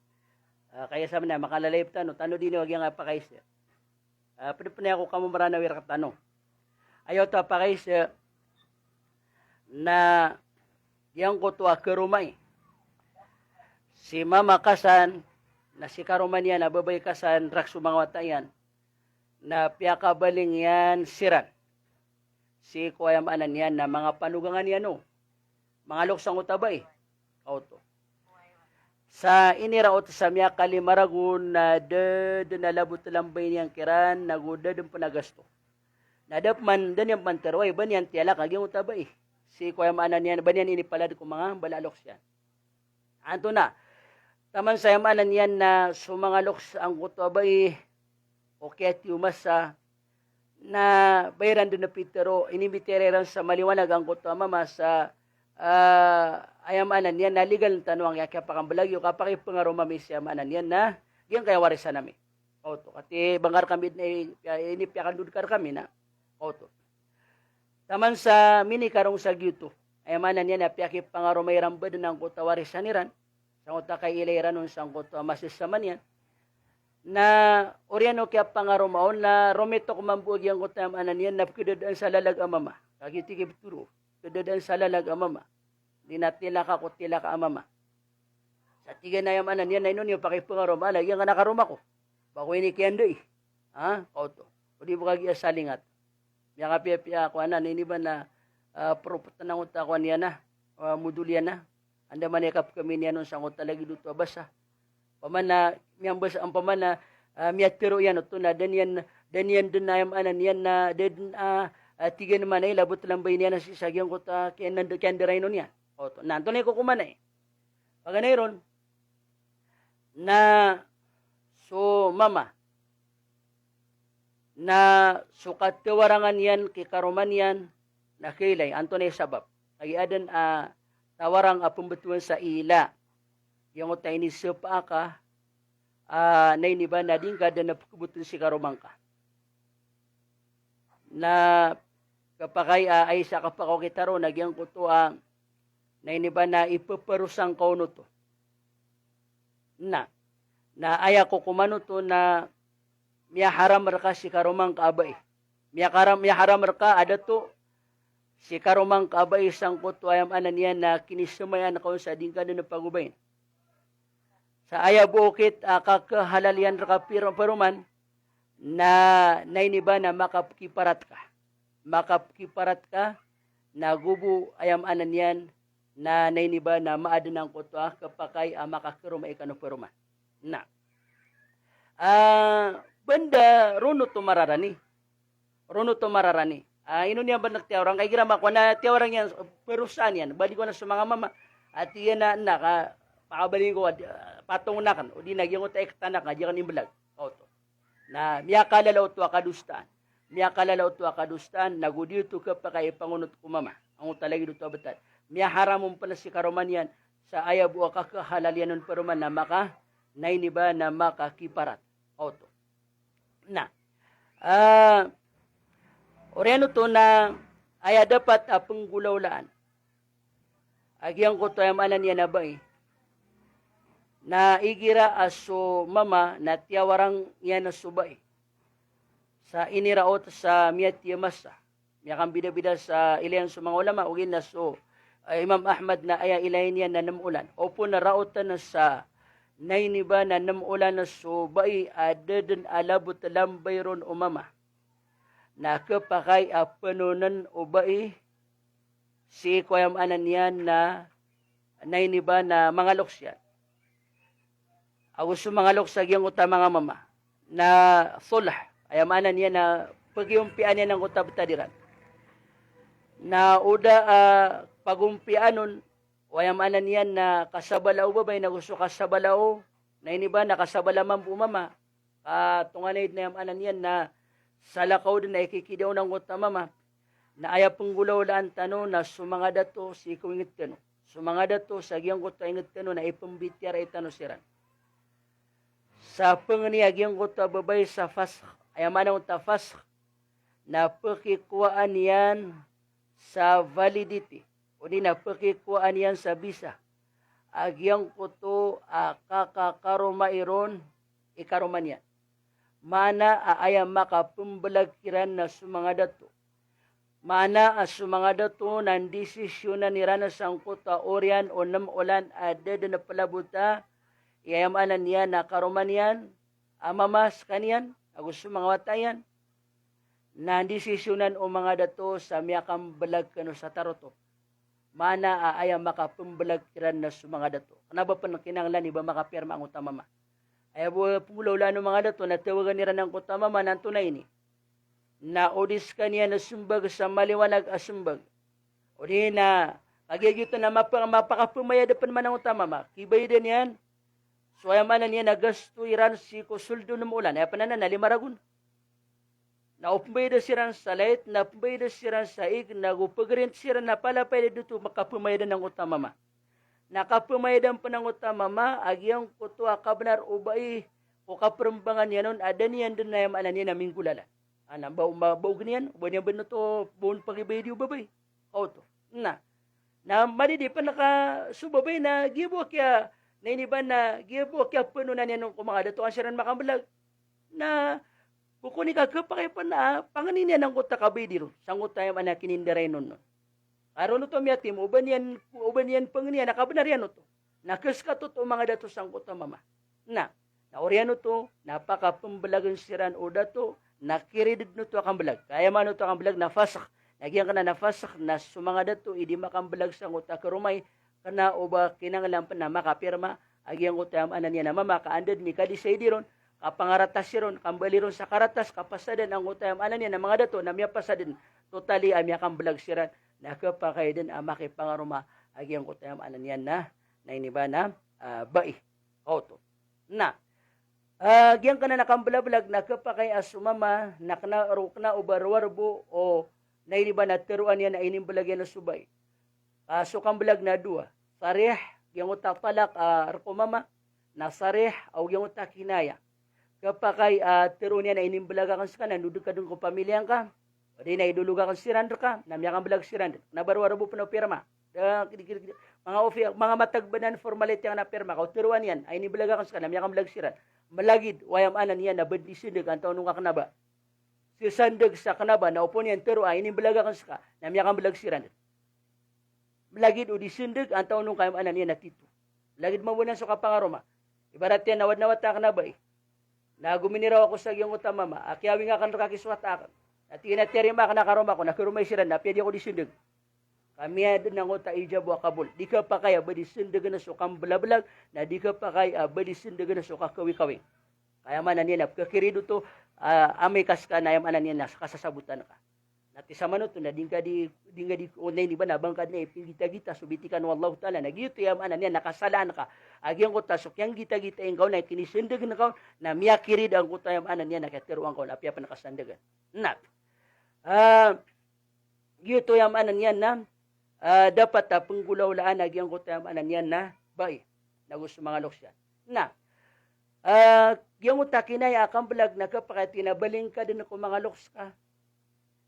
Ah, kaya sa mana, makalalayap tano, tanodi niyo a giyangkaya pakaisa. Ah, pd pn aya ko kamo Mranaw i rktano. Aya oto a pakaisa na giyangkoto a karomai. Si mama ka san, na si karoma niyan a babay ka san, rak so manga wata iyan, na piyakabaling iyan siran sii ko aya maana niyan na manga panogangan iyan o manga loks angkoto a bai. Kaoto. Sa iniraot sa miyakalima ragon na da dn a labot a lamba iyan kiran, nago da dn pn a gasto. Na da pman, da niyan pman tharoa i ba niyan tiyalaka giyangkoto a bai sii ko aya maana niyan, ba niyan inipalad ko manga bala a loks iyan. Antonaa? Taman sa aya maana niyan na so manga loks angkoto a bai o kiyatiyo masa, na ba iran dn pitharo, inimbitiyarai ran sa maliwanag angkoto a mama sa, ah, aya maana niyan na legal tano angkaya kiyapakamblagi o kapakipangaroma mi sii aya maana niyan na giyangkaya warisan ami. Oto, kati bangkar kami, eh, ini piyakandod kar kami na. Oto. Taman sa minikarong sa giyoto. Aya maana niyan na piyakipangaroma iran badn angkoto a warisan iran. Sangkoto a kailay iran on sangkoto a masasama niyan. Na oriyan o kiyapangaroma on na romitok mambo a giyangkoto aya maana niyan na pkdadaan sa lalag a mama. Kagiya tig i btoro. Pkdadaan sa lalag a mama. Di na tilaka ko tilaka a mama. Sa tig iyan a aya maana niyan na ino niyo pakipangaroma na giyangkanan a karoma ko. Ba ko ini kiyandai. Ha? Kaoto. O di ba kagiya salingat. Miyakapiyapiya ko anan, ini ba na, ah, propot na angkoto a kowan iyan na, ah, modol iyan na. Andamanaya i kapkami niyan on sangkoto a lagid oto a basa. Opama na miyambasa, opama na, ah, miyatharo iyan oto na da niyan, da niyan dn aya maana niyan na da dn, ah, ah, tig iyan a maana i labot a lamba iyan na sii sa giyangkoto a kiyan-, kiyandarainon iyan. Oto. Na antonaa i kokoman ai? Paganay ron na so mama na so katawarangan iyan ki karoma niyan na kailay, antonaa i sabap? Kagiya adn a tawarang a pmbtowan sa ila. Giyangkoto a inisapa ka, ah, na ini ba na di ngka dn a pkbotn si karoma ngka. Na khapakay a, aya isa a khapakaokit a roo na giyangkoto a, na ini ba na ipeperosa ngka on oto. Na, na aya kokoman oto na miyaharam reka si karoma ngka a bai. Miyakaram, miyaharam reka a dato si karoma ngka a bai sangkoto a aya maana niyan na kinisemayaan ka on sa di ngka den pagobayin. Sa aya bo okit a kakehalal iyan reka pir-, peroman, na, na ini ba na makapekiparat ka. Makapekiparat ka, na go bo aya maana niyan, na, na ini ba na maaden angkoto a khapakay a makakeroma i kano peroman. Na. Ah, benda rono to mararani. Rono to mararani. Ah, ino niyan ba na tiyawarang, kay gira mako na tiyawarang iyan, perosaan iyan. Bali ko na so manga mama. Ati iyan na, na ka, pakabali ko, ah, patong na kan. O di na giyangoto a iktan na kan, di kan imbelag. Oto. Na miyakalala oto a kadosaan. Miyakalala oto a kadosaan, na go di oto khapakay a ipangonot ko mama. Angkoto a lagid oto a betad. Miyaharam on pen si karoma niyan, sa aya bo a kakehalal iyan on peroman na maka, na ini ba na makakiparat. Oto. Na. Ah, oriyan oto na aya dapat a penggolawlaan a giyangkoto a aya maana niyan a bai. Na igira a so mama na tiyawarang iyan a so bai. Sa iniraot sa miyatiya masa. Miyakambidabida sa ilayan so manga ulama, ogaid na so, eh, Imam Ahmad na aya ilayan iyan na nem olan. Opama na raotan sa na ini ba na nem olan so bai a da den a labot lambay ron o mama. Na khapakay a penonen o bai sii ko aya maana niyan na, na ini ba na manga loks iyan. Ago so manga loks a giyangkoto a manga mama. Na sulh, aya maana niyan na pagiyompiyaan iyan angkoto a betad iran. Na o da a pagompiyaan on, o aya maana niyan na kasabala o babay, na go so kasabala o, na ini ba na kasabala mambo o mama. Ka tonganay den a aya maana niyan na salakaw den a ikikida on angkoto a mama. Na aya penggolawlaan tano na so manga dato sii ko inged tano. So manga dato sa giyangkoto a inged tano na ipembitiyarai tano siran. Sa pengeni a giyangkoto a babay sa fasakh. Aya maana oto a fasakh na pekikowaan iyan sa validity. O di na pekikowaan iyan sa bisa a giyangkoto a kakakaromai ron i karoma niyan. Maana a aya makapembelag kiran na so manga dato. Maana a so manga dato na ndisisyonan iran sangkoto a oriyan o nem olan a da den pelabota i aya maana niyan na karoma niyan a mama sekaniyan ago so manga wata iyan. Na ndisisyonan o manga dato sa miyakambelag kano sa tarotop. Maana a aya makapembelag kiran na so manga dato. Kena ba pen kinanglan i ba makapiyarma angkoto a mama. Aya bo penggolawlaan o manga dato na tawagan iran angkoto a mama na antonaa ini. Na o di sekaniyan a sembag sa maliwanag a sembag. O di na kagiya giyoto na mapa-, mapakapemayad pen man angkoto a mama. Kibaydan iyan. So aya maana niyan na gasto iran sii ko soldo nem olan. Aya pen anan na lima ragon. Na o pembayada siran sa light, na pembayada siran sa ig, na go pegerent siran na palapay da doto makapemayadan angkoto a mama. Na kapemayadan pen angkoto a mama a giyangkoto a kabenar o bai ko kaperembangan iyan on a da niyan den aya maana niyan na minggolalan. Ana ba, ba, ba ogen iyan, ba niyan ben oto, ba on pagibayadi o babay. Oto. Na. Na madidi pen ka so babay na giya bo a kiya, na ini ba na giya bo a kiyapenonan iyan on ko manga dato an siran makambelag. Na kokoni ka khapakay pen a pangeni niyan angkoto a kabayadi ron sangkoto a aya maana kinindaray non non. Ka ron oto miyatim, o ba niyan, o ba niyan pangeni a kabenar iyan oto. Na keskatoto o manga dato sangkoto a mama. Na, na oriyan oto na pakapembelagen siran o dato, na kirided oto a kambelag. Ka aya maana oto a kambelag na fasakh. Na giyangkanan a fasakh na so manga dato i di makambelag sangkoto a karomai, kena o ba kinanglan pen a makapirma a giyangkoto a aya maana niyan a mama, ka anda den i kadisaydi ron, kapangaratas iron, kambali ron sa karatas, kapasadan angkoto a aya maana niyan a manga dato na miyapasad den, totally a miyakambelag siran, na khapakay den a makipangaroma a giyangkoto a aya maana niyan na, na ini ba na, ah, bai. Oto. Na, ah, giyangkanan a kambelabelag na khapakay a so mama na kena ro, kena o ba rowar bo o na ini ba na teroan iyan a inimbelag iyan a so bai. Ah, so kambelag na dowa. Sarih, giyangkoto a talak, ah, reko mama, na sarih, ago giyangkoto a kinaya. Khapakay, ah, teroon iyan a inimbelag aken seka na ndodeka den ko pamiliya ngka. O di na idolog akn siran rka na miyakamblag siran. Kna ba roo a bo pn o pirma. Da, kidi, kidi, kidi. Manga ofi-, manga matag banan formality angkanan a pirma ka o tharoa niyan a iniblag akn ska na miyakamblag siran. Mlagid o aya maana niyan na ba di sndg antaa on ka kna ba sisandg sa kna ba na opama niyan tharoa a iniblag akn ska na miyakamblag siran. Mlagid o di sndg antaa on ka aya maana niyan na tito. Mlagid mambo nan so kapangaroma. Ibarat iyan na wad na wata a kna ba i, na gominiraw ako sa giyangkoto a mama a kiyawing akn rka ki so wata akn. Na tig iyan a tiyarima akn a karoma ko na karoma i siran na apiya di ako di sndg. Ka miyada dn angkoto a ijab wa kabul. Di khapakay a ba di sndgn so kamblablag, na di khapakay a ba di sndgn so kakawikawing. Ka aya maana niyan na pkhakirid oto, ah, amay ka ska na aya maana niyan na kasasabotan ka. Na tisamanon oto na di ngka di, di ngka di, o na ini ba na ba ngka di na ipinggitagita so bitikan o Allahu Ta'ala, na giyoto aya maana niyan na kasalaan ka a giyangkoto a so kiyanggitagitai ngka on na kinisndgn ka on, na miyakirid angkoto aya maana niyan na kiyatharoa ngka on apiya pn kasandgn. Na, ah, giyoto aya maana niyan na, ah, dapat a pnggolawlaan a giyangkoto aya maana niyan na bai, nago so manga loks iyan. Na, ah, giyangkoto a kinaya a kamblag na khapakay a tig iyan a baling ka dn ko manga loks ka.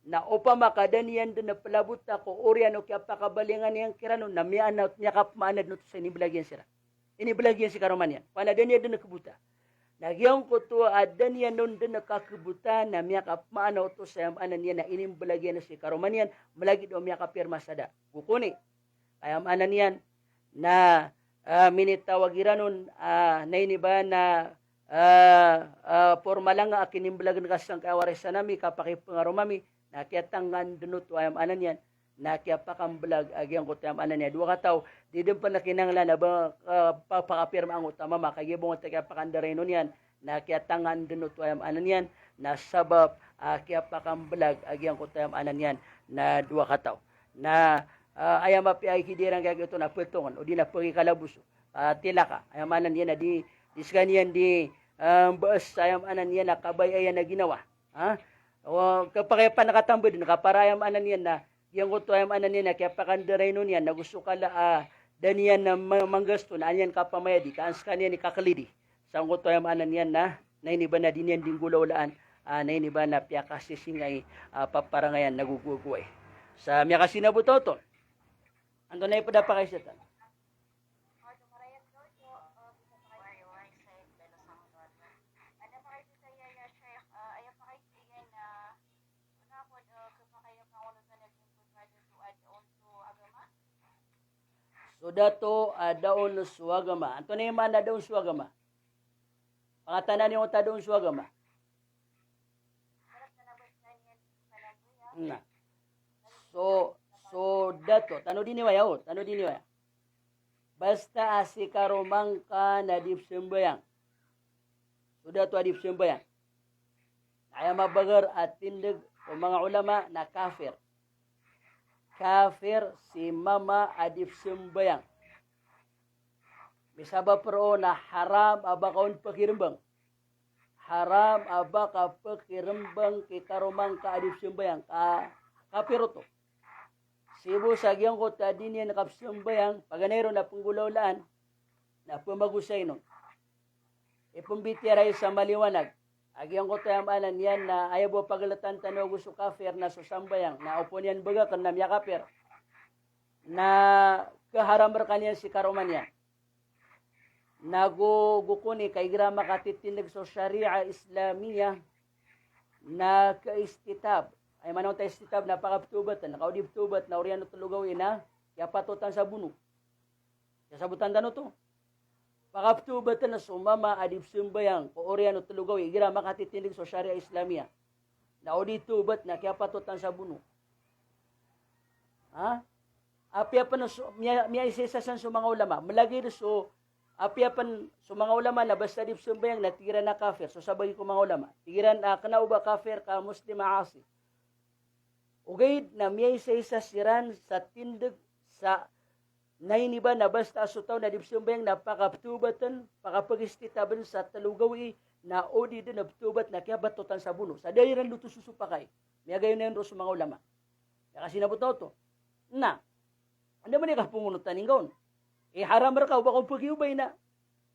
Na opama ka da niyan dn plabota ko oriyan o kiyapakabalingan iyan kiran on na miya-, na miyakapmaana dn oto sa iniblag iyan siran. Iniblag iyan si karoma niyan. Opama na da niyan dn kbota. Na giyangkoto a da niyan on dn kakbota na miyakapmaana oto sa aya maana niyan na inimblag iyan si karoma niyan, mlagid o miyakapirma sa da. Gokoni. Aya maana niyan na, ah, minitawag iran on, ah, na ini ba na, ah, ah, pormal angka a kinimblagn ka sangkai a warisan ami, kapakipngaroma mi, na kiyatangkaan dn oto aya maana niyan na kiyapakamblag a giyangkoto aya maana niyan. Dowa kataw, di dn pn kinanglan a ba, ah, pa-, pakapirma angkoto a mama, kagiya ba angkoto a kiyapakandaraynon iyan, na kiyatangkaan dn oto aya maana niyan na sabap a kiyapakamblag a giyangkoto aya maana niyan na dowa kataw. Na, ah, aya mapiya i kidiran ka giyoto na ptongn, odi na pkhikalaboso. Ah, tilaka. Aya maana niyan na di, di skaniyan di, ah, mbaas aya maana niyan na kabaya iyan a ginawa. Ha? O, khapakay a pn katambdn, ka para aya maana niyan na, giyangkoto aya maana niyan na kiyapakandaraynon iyan, nago so kala a da niyan na ma-, manggasto, na an iyan kapamayadi, ka an skaniyan i kaklidi. Sangkoto aya maana niyan na, na ini ba na di niyan di nggolawlaan, ah, na ini ba na piyakasisingay, ah, paparangayan nago gogowai. Sa miyakasinabot oto. Antonaa i pd a pakaisatan? So dato a da on so agama. Antonaa i maana a da on so agama? Pangatanan iyo ta da on so agama. Na. So, so dato, tanodi niyo aya, o, tanodi niyo aya. Basta a si karoma ngka na di pzambayang. So dato a di pzambayang. Na aya mabagar a tindg o manga ulama na kafir. Kafir si mama a di pzambayang. Misabap roo na haram a ba ka on pkhirmbang. Haram a ba ka pkhirmbang ki karoma ngka a di pzambayang, ka kafir oto. Sii bo sa giyangkoto a di niyan kapzambayang, paganay ron na pnggolawlaan, na pmagosay on. Ipmbitiyarai sa maliwanag a giyangkoto aya maana niyan na aya bo a pagltan tano ago so kafir na so sambayang, na opama niyan bagakn na miyakafir, na khaharam rkaniyan si karoma niyan. Nago gokoni ka igira makatitindg so Sharia Islamiyah na kaistitab. Aya maana on ta istitab na pakaptobatn, ka o di ptobat na oriyan o tlo gawii na kiyapatotan sa bono. Sasabotan tano oto. Pakaptobatn so mama a di pzambayang ko oriyan o tlo gawii igira makatitindg so Sharia Islamiyah. Na o di tobat na kiyapatotan sa bono. Ha? Apiya pn so, miya-, miyaisaisa san so manga ulama. Mlagid so, apiya pn so manga ulama na basta di pzambayang na tig iran a kafir. So sabagi ko manga ulama. Tig iran a kna o ba kafir ka Muslim a asi. Ogaid na miyaisaisa siran sa tindg sa na ini ba na basta so taw na di pzambayang na pakaptobatn, pakapgistitabn sa tlo gawii, na o di dn ptobat na kiyapatotan sa bono. Sa da iran oto sosopakay. Miyagayonayon roo so manga ulama. Aya kasinabot oto. Na, anda man i kapongonotan ingka on. Iharam rka o ba ka on pgiobay na.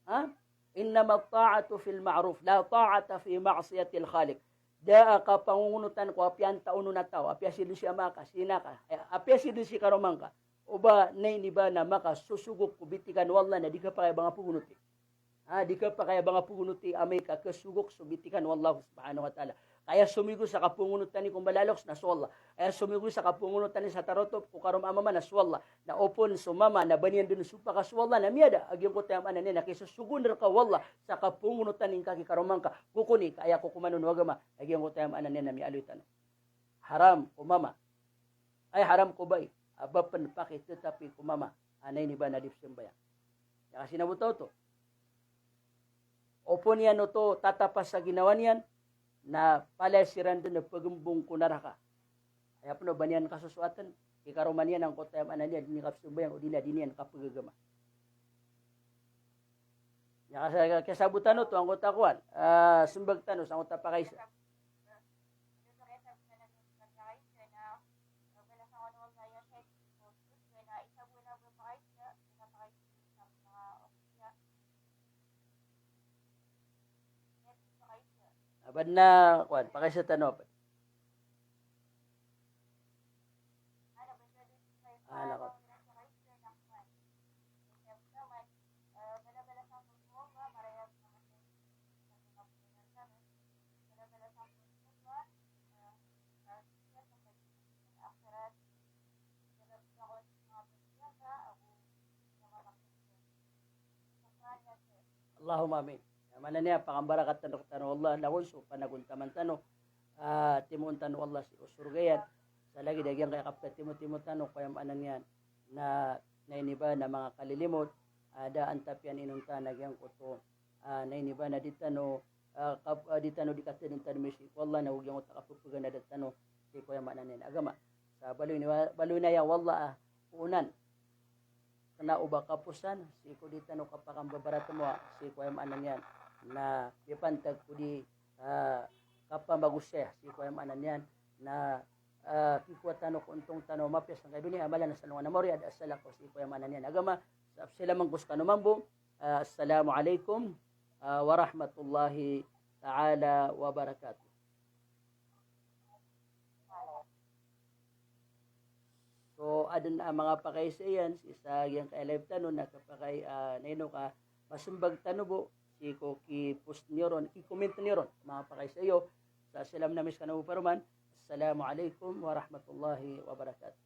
Ha? Innama ta'atu fil ma'ruf, la ta'ata fi ma'siyatil khaliq. Da a kapangongonotan ko apiya antaa onon a taw, apiya si den si ama ka, si ina ka, eh, apiya si den si karoma ngka. O ba na ini ba na makasosogok ko bitikan o Allah na di kapakay a ba nga pagonoti. Ha, di kapakay a ba nga pagonoti amay ka kasogok so bitikan o Allah subhanahu wa ta'ala. Ka aya somiyogo sa kapangonotani ko mbala a loks na so Allah. Aya somiyogo sa kapangonotani sa tarotop ko karoma a mama na so Allah. Na opama so mama na ba niyan den sopaka so Allah na miyada a giyangkoto a aya maana niyan na kisosogoon rka o Allah sa kapangonotani ngka ki karoma ngka. Kokoni ka aya kokoman on o agama a giyangkoto a aya maana niyan na miyaaloy tano. Haram ko mama. Ay, haram ko bai a ba pen pakitetapi ko mama a na ini ba na di pzambayang. Aya kasinabota oto, opama niyan oto tatapa sa ginawa niyan, na palaya siran den a pagembong ko naraka. Aya pen o ba niyan kasosoaten, ki karoma niyan angkoto a aya maana niyan di niyan kapzambayang, o di na di niyan kapagagama. Aya kasa-, kasabotan oto angkoto a kowan, ah, sembag tano sa angkoto a pakaisa. Aban na, kowan, pakaisa tano aban. Ah, nako. Allahumma amin. Aya maana niyan, pakambarakatan rktano o Allah, langon so panagontaman tano, ah, timoon tano o Allah sii ko sorga iyan. Sa lagid a giyangkaya kapkatimo-timo tano ko aya maana niyan na, na ini ba na manga kalilimod, ah, da antapiya inonta na giyangkoto, ah, na ini ba na di tano, ah, kap-, ah, di tano di katadn tano sii ko Allah, na go giyangkoto a kapphaganada tano sii ko aya maana niyan agama. Sa baloy niyan, baloy niyan o Allah a poonan kna o ba kaposan sii ko di tano kapakambabaratmowa sii ko aya maana niyan na miyapantag ko di, ah, kapamagosaya sii ko aya maana niyan na, ah, kikowa tano ko ontong tano a mapiya sangkai doniya, a mala na sa alongan a maori a da a salakaw sii ko aya maana niyan agama. Sa psalaman ko skano mambo, ah, assalamu alaikum, ah, warahmatullahi ta'ala wabarakatuh. So, adn a manga pakaisa iyan, sii sa giyangkaya live tano na kapakay, ah, na ino ka masmbag tano bo, sii ko ki-post niyo ron, ki-comment niyo ron, manga pakaisa iyo. Sa salam ami skano bo paroman. Assalamu alaikum warahmatullahi wabarakatuh.